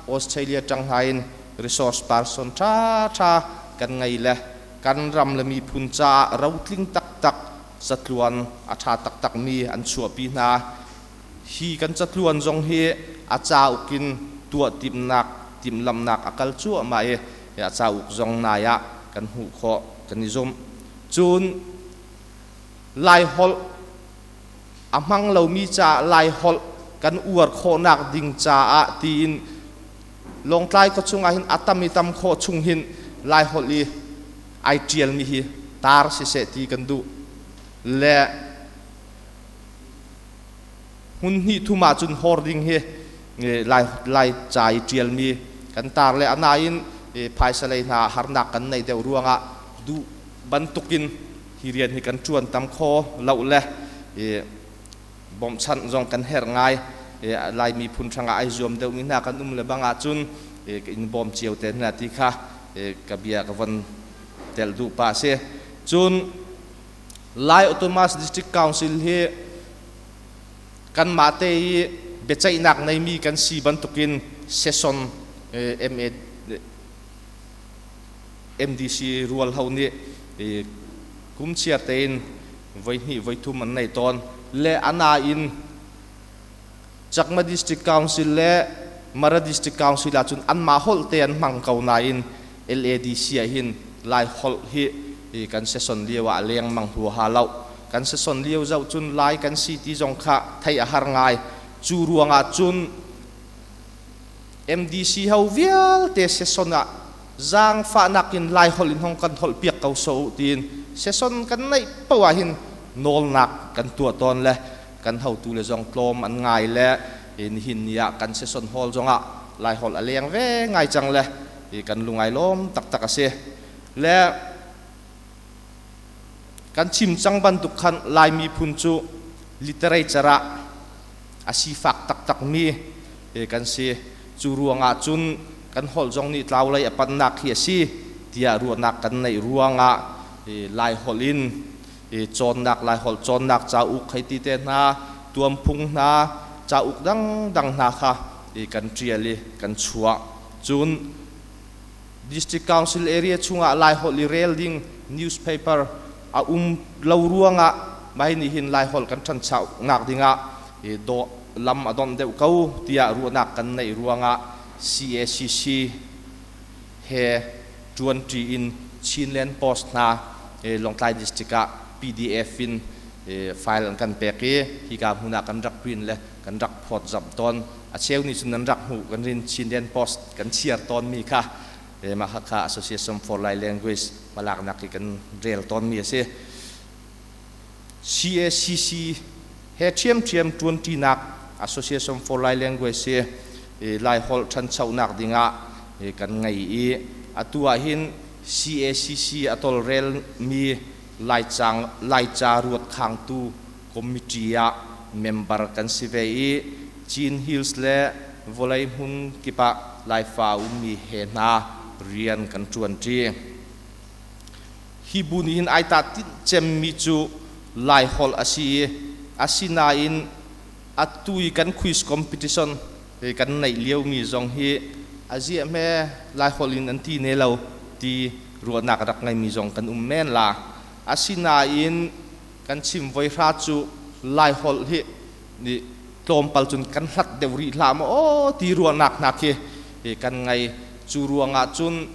Australia ṭang hna in resource person ṭhaṭha kan ngei le kan ram le miphun caah rotling taktak catluan a ṭha taktakmi an chuahpi hna. Hi kan catluan zong hi a cauk in tuah timhnak timhlamhnak a kal cuahmah i a cauk zong nai ah kan hmuh khawh kan i zumh. Cun Laiholh a hmang lomi caah Laiholh kan uar khawhnak ding caah tiin Lawngtlai khuachung ah hin a tam i tam khawh chung hin Laiholh i ai ṭialmi hi tar siseh ti kan duh le hmun hnih thum ahcun hawr ding hi lai lai ca i ṭialmi kan tar le anain phaisa lei hna harnak kan neih deuh ruangah duh bantukin hi rian hi kan ṭuan tam kho lo le bawmhchanh zong kan herh ngai. Lai miphun hrangah ai zuam deuhmi hna kan um le bang ahcun in bawm cio te hna ti kha ka bia ka von telh duh pah si. Cun Lai Autonomous District Council hi kanmah te i biaceihnak neimi kan si bantukin session MA MDC rual ho nih kum chiar tein voi hnih voi thum an nei tawn le ana in Chakma District Council le Mara District Council ahcun anmah holh te an hmang ko nain LADC ah hin Lai holh hi kan session lio ah lengmang huaha lo. Kan session lio zoh cun Lai kan si ti zong kha theih a har ngai. Cu ruangah cun MDC ho vialte session ah zaangfahnak in Laiholh in hong kan holh piak ko sawh u tiin session kan neih paoh ah hin nawlnak kan tuah tawn le kan hotu le zong tlawm an ngai le nihin ni ah kan session hall zongah Laiholh a leng ve ngai cang le kan lungai lawm taktak a si. Le kan chim cang bantuk khan Lai miphun cu literature ah a sifak taktakmi kan si. Cu ruangah cun kan holh zong nih tlau lei a pannak hi a si tiah ruahnak kan neih ruangah Laiholh in cawnnak Laiholh cawnnak cauk hei ti te hna, tuamphung hna, cauk dangdang hna kha kan ṭial i kan chuah. Cun District Council area chungah Laiholh i rel ding newspaper a um lo ruangah mah nih hin Laiholh kan ṭhanchonak dingah dawh lam a donh deuh ko tiah ruahnak kan neih ruangah CACC he ṭuanṭi in Chinland Post hna Lawngtlai District ah PDF in file an kan pek i hika hmun ah kan rak print le kan rak phawtzamh tawn. A cheu nih cun nan rak hmuh kan rin Chinland Post kan chiar tawnmi kha mah Hakha Association for Lai Language hmalaknak i kan rel tawnmi a si. CACC he ṭhiamṭhiam ṭuanṭinak Association for Lai Language hi Laiholh ṭhanchonak dingah kan ngei i atu ahhin CACC a tawlrelmi Laicang Laica ruatkhangtu committee ah member kan si ve i Chin Hills le vawlei hmun kip ah Laifa ummi he hna rian kan ṭuanṭi. Hi bu nih hin ai tah cemmi cu Laiholh a si i asinain atu i kan quiz competition kan neih liomi zong hi a ziah hme Laiholh in an ti ne lo ti ruahnak rak ngeimi zong kan um men la. Asinain kan chim voi hra cu Laiholh hi nih tlawmpal cun kan hlat deuh rih hlah maw aw ti ruahnak hna khi kan ngei. Cu ruangah cun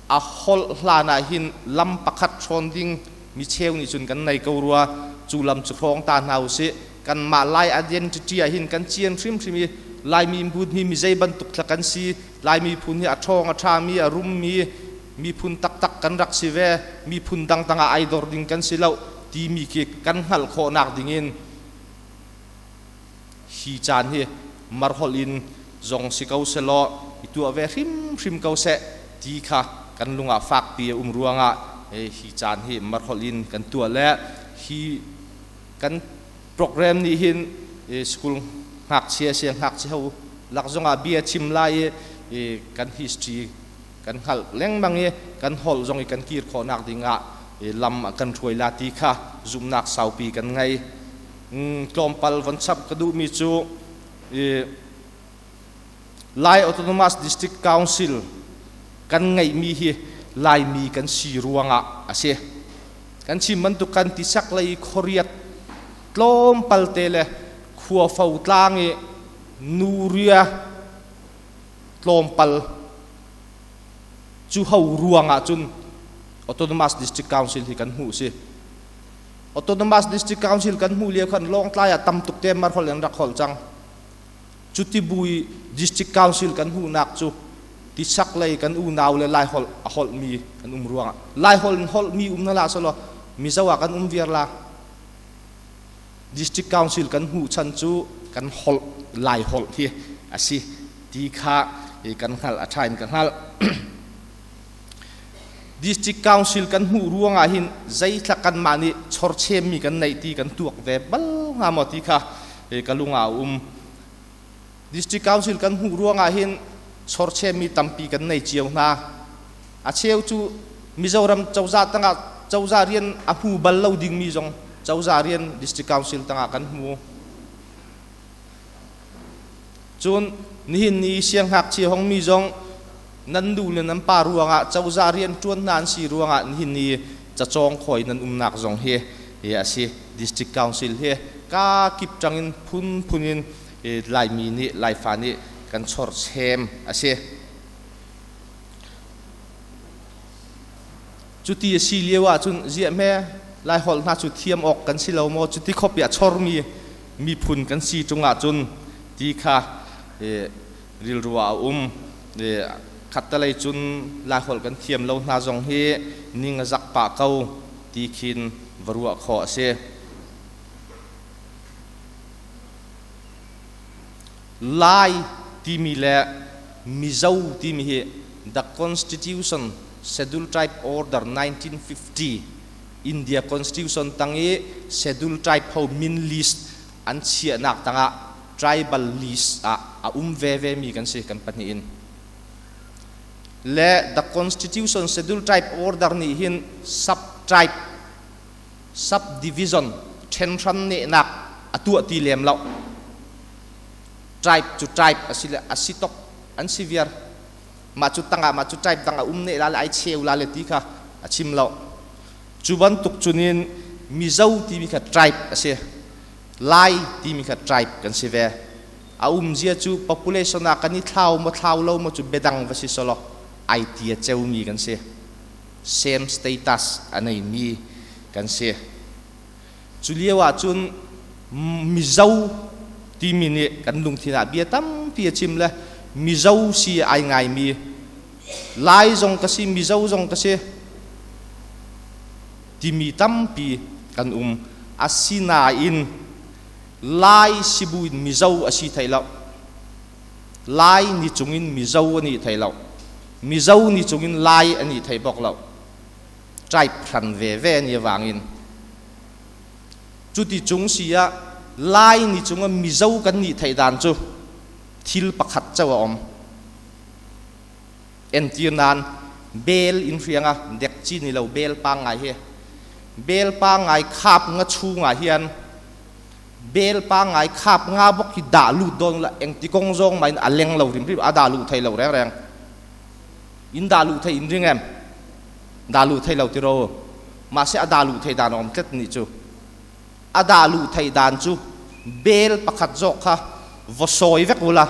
a holh hlan ah hin lam pakhat hrawn ding micheu nih cun kan nei ko rua. Cu lam cu hrawng ta hna usih. Kanmah Lai identity ah hin kan cian hrimhrim i Laimi miphun hi mi zei bantuk thla kan si, Lai miphun hi a ṭhawng a ṭhami a rummi miphun taktak kan rak si ve, miphun dangdang ah ai dor ding kan si lo timi khi kan hngalh khawhnak ding in hi caan hi marholh in zong si ko selaw i tuah ve hrimhrim ko seh ti kha kan lung ah fakpi a um ruangah hi caan hi marholh in kan tuah le Hi kan program nih hin school ngakchia siang ngakchia ho lak zongah bia chim lai i kan history kan hngalh lengmang i kan holh zong i kan kir khawhnak dingah lam a kan hruai la ti kha zumhnak saupi kan ngei. Tlawmpal von chap ka duhmi cu Lai Autonomous District Council kan ngeihmi hi Laimi kan si ruangah a si. Kan chim bantuk kan tisak lei khuariat tlawmpal te le khuafo tlang i nuria tlawmpal cu ho ruangah cun Autonomous District Council hi kan hmuh si. Autonomous District Council kan hmuh lio khan Lawngtlai ah tam tuk te marhol an rak holh cang. Cuti bu i District Council kan hmuhnak cu tisak lei kan unau le Laiholh a holhmi an um ruangah Laiholh in holhmi um hna hlah selaw Mizo ah kan um viar la. District Council kan hmuh chan cu kan holh Laiholh hi a si ti kha kan hngalh a ṭha in ka hngalh. District Council kan hmuh ruangah hin zeithla kanmah nih chorchemmi kan neih ti kan tuak ve bal hnga maw ti kha ka lung ah a um. District Council kan hmuh ruangah hin chorchemmi tampi kan nei cio hna. A cheu cu Mizoram cozah tangah cozah rian a hmu bal lo dingmi zong cozah rian District Council tangah kan hmu. Cun nihin ni siangngakchia hongmi zong nan nu le nan pa ruangah cozah rianṭuan hna an si ruangah nihin ni cacawng khawi nan umnak zong hi hi a si. District Council hi ka kip ṭangin phunphun in Laimi nih Laifa nih kan chorchem a si. Cuti a si lio ahcun ziah hme Laiholh hna cu thiam awk kan si lo maw? Cuti khop i a chormi miphun kan si ṭung ahcun ti kha rilru ah a um. Khattelei cun Laiholh kan thiam lo hna zong hi ning a zak pah ko ti khin va ruah khawh a si. Lai timi le Mizo timi hi The Constitution Schedule Tribe Order 1950 India Constitution tang i Schedule Tribe ho min list an chiahnak tangah tribal list ah a um veve mi kan si kan pahnih in. Le The Constitution Schedule Tribe Order nih hin sub tribe subdivision ṭhenhran nehnak a tuah ti lem lo. Tribe cu tribe a si le a si tok an si viar. Mah cu tangah mah cu tribe dang a um ne la le ai cheu la le ti kha a chim lo. Cu bantuk cunin Mizo timi kha tribe a si. Lai timi kha tribe kan si ve. A umzia cu population ah kan i thlau maw thlau lo maw cu biadang va si selaw ai tia ceumi kan si. Same status a neimi kan si. Cu lio ahcun Mizo timi nih kan lungthin ah bia tampi a chim le Mizo si ai ngaimi Lai zong ka si Mizo zong ka si timi tampi kan um. Asinain Lai sibu in Mizo a si thai lo. Lai ni cungin Mizo an i thei lo. Mizo ni cungin Lai an i thei bok lo. Tribe hran veve an i wangin. Cuti cung si ah Lai ni cungah Mizo kan ni theih dan cu thil pakhat cho a um. Entirnan bel in hrianga dek chi ni lo bel pa ngai hi. Bel pa ngai khap nga chungah hian bel pangai khap nga bok hi dah lut don la eng ti kong zong ma in a leng lo rim rim a dah lu thei lo reng reng in dah lu thei in ring em dah lu thei lo ti ro ma se a dah lu thei dan om tlet ni chu a dah lu thei dan chu bel pakhat zawk kha vo sawi vek ula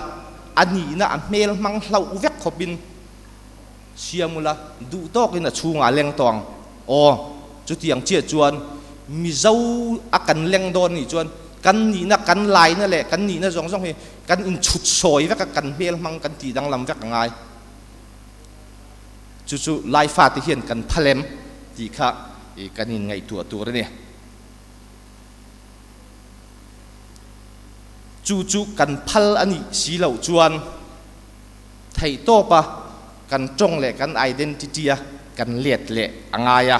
ani na a hmel hmang hlau vek khopin siam ula duh tawk in a chungah leng tawng aw chutiang chia chuan Mizo a kan leng dawn nih chuan kan nihna kan laina le kan nihna zawng zawng hi kan in chut sawi vek a kan hmel hmang kan ti danglam vek a ngai chu chu Laifa te hian kan phalem ti kha kan in ngaihtuah tur a ni chu chu kan phal ani si lo chuan theihtawp a kan ṭong le kan identity a kan let leh a ngai a.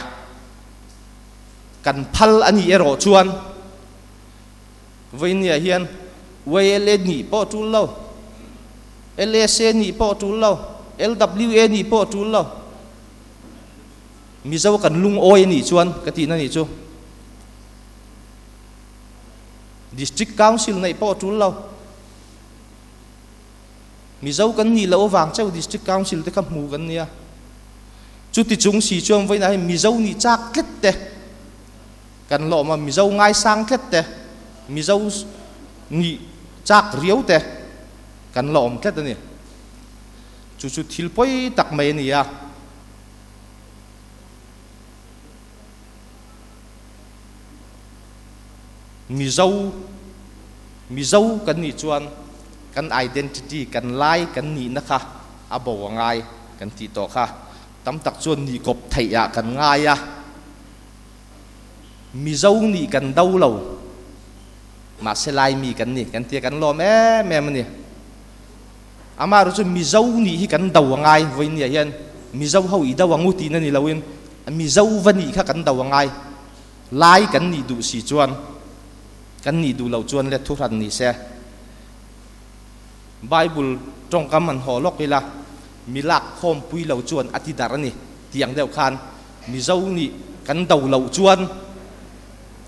Kan phal ani erawh chuan vawinia hian YLA nih pawh tul lo, LSA nih pawh tul lo, LWA nih pawh tul lo. Mizo kan lungawi anih chuan ka tihna nih chu. District Council neih pawh tul lo. Mizo kan nih loh avang cheu District Council te kha hmu kan nia. Chuti chung si chuan vawiinah hian Mizo nih chak tlet te kan lawm a, Mizo ngaisang tlet te, Mizo nih chak riau te kan lawm tlet a ni. Chu chu thil pawi tak mai a ni a. Mizo Mizo kan nih chuan kan identity, kan lai kan nihna kha a bo a ngai kan tih tawh kha. Tam tak chuan nih kawp theih ah kan ngai a, Mizo nih kan do lo, mahse Laimi kan ni kan tia kan lawm em em a ni. Amaherawhchu chu Mizo nih hi kan do a ngai, vawinia hian Mizo ho i do ang u tihna ni loin Mizo va nih kha kan do a ngai. Lai kan nih duh si chuan kan nih duh loh chuan le thuhran ni se. Bible tawngkam han haw lawk ila, mi lak khawmpui lo chuan a ti darh a ni tih ang deuh khan Mizo nih kan do loh chuan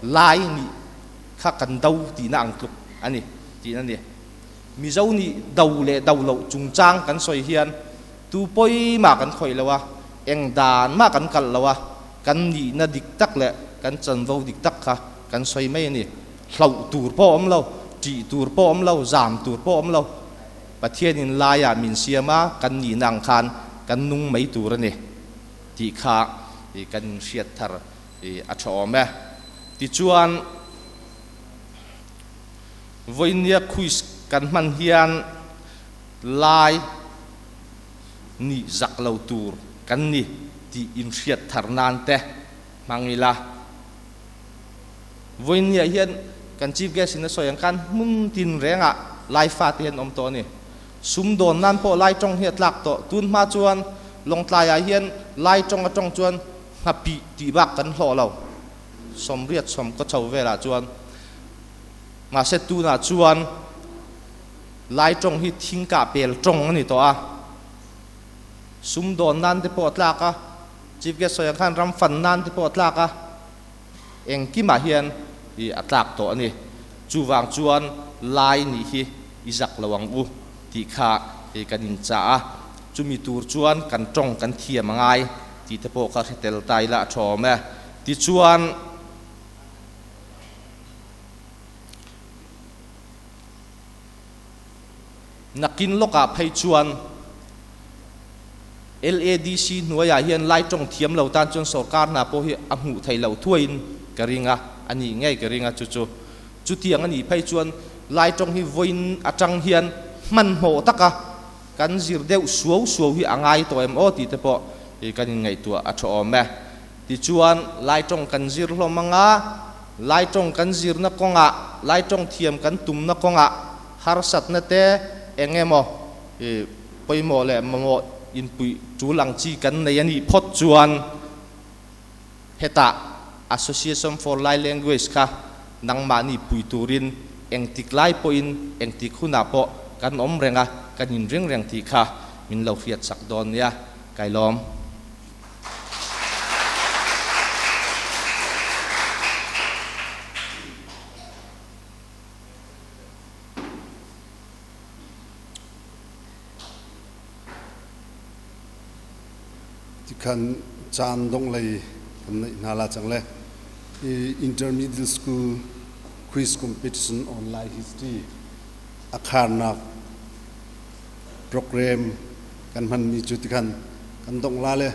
Lai nih kha kan do tihna ang tluk a ni tihna a ni. Mizo nih do leh do loh chungchang kan sawi hian tu pawi mah kan khawih lo a, eng dan mah kan kalh lo a, kan nihna dik tak leh kan chanvo dik tak kha kan sawi mai a ni. Hlauh tur pawh a awm lo, ṭih tur pawh a awm lo, zam tur pawh a awm lo. Pathianin laiah min siam a, kan nihna ang khan kan nung mai tur a ni tih kha kan inhriat thar a ṭha awm e. Tichuan. Vawinia quiz kan hman hian lai nih zak lo tur kan ni tih inhriat thar nan te hmang ila. Vawinia hian kan Chief Guest in a sawi ang khan hmun tin rengah lai fate hian awm tawh a ni. Sum dawn nan pawh lai tawng hi a tlak tawh. Tun hma chuan Lawngtlaiah hian lai tawng atawng chuan nghapih tih bak kan hlawh lo. Sawmriat sawm ka chho velah chuan Mahse tunah chuan Lai tawng hi thingkah pel tawng a ni tawh a, sumdawn nan te pawh a tlak a, Chief Guest sawi ang khan ram fan nan te pawh a tlak a, engkimah hian i a tlak tawh a ni. Chuvang chuan Lai nih hi i zak lo ang u tih kha i kan inchah a, chumi tur chuan kan tawng kan thiam a ngai tih te pawh kha hre tel ta ila a tha awm e. Tichuan. Nakin lawkah phei chuan LADC hnuaiah hian Lai tawng thiam lo tan chuan sorkar hna pawh hi a hmuh theih loh thuaiin ka ring a, a nih ngei ka ring a chu chu. Chutiang a nih phei chuan Lai tawng hi vawiin atang hian hmanhmawh taka kan zir deuh suau suau hi a ngai tawh em aw tih te pawh kan inngaihtuah a tha awm e. Tichuan, Lai tawng kan zir hlawm anga, Lai tawng kan zirna kawngah, Lai tawng thiam kan tumna kawngah harsatna te eng emaw i pawimawh leh mamawh inpuih tul ang chi kan nei a nih phawt chuan hetah Association for Lai Language kha nangmahni pui turin engtik lai pawhin engtik hunah pawh kan awm reng a, kan inring reng tih kha min lo hriatsak dawn nia. Kailawm. Tikhan caan dongh lei kan neih hna la cang le. I intermediate school quiz competition online history a kharnak program kan hmanmi cu tikhan kan dongh la le.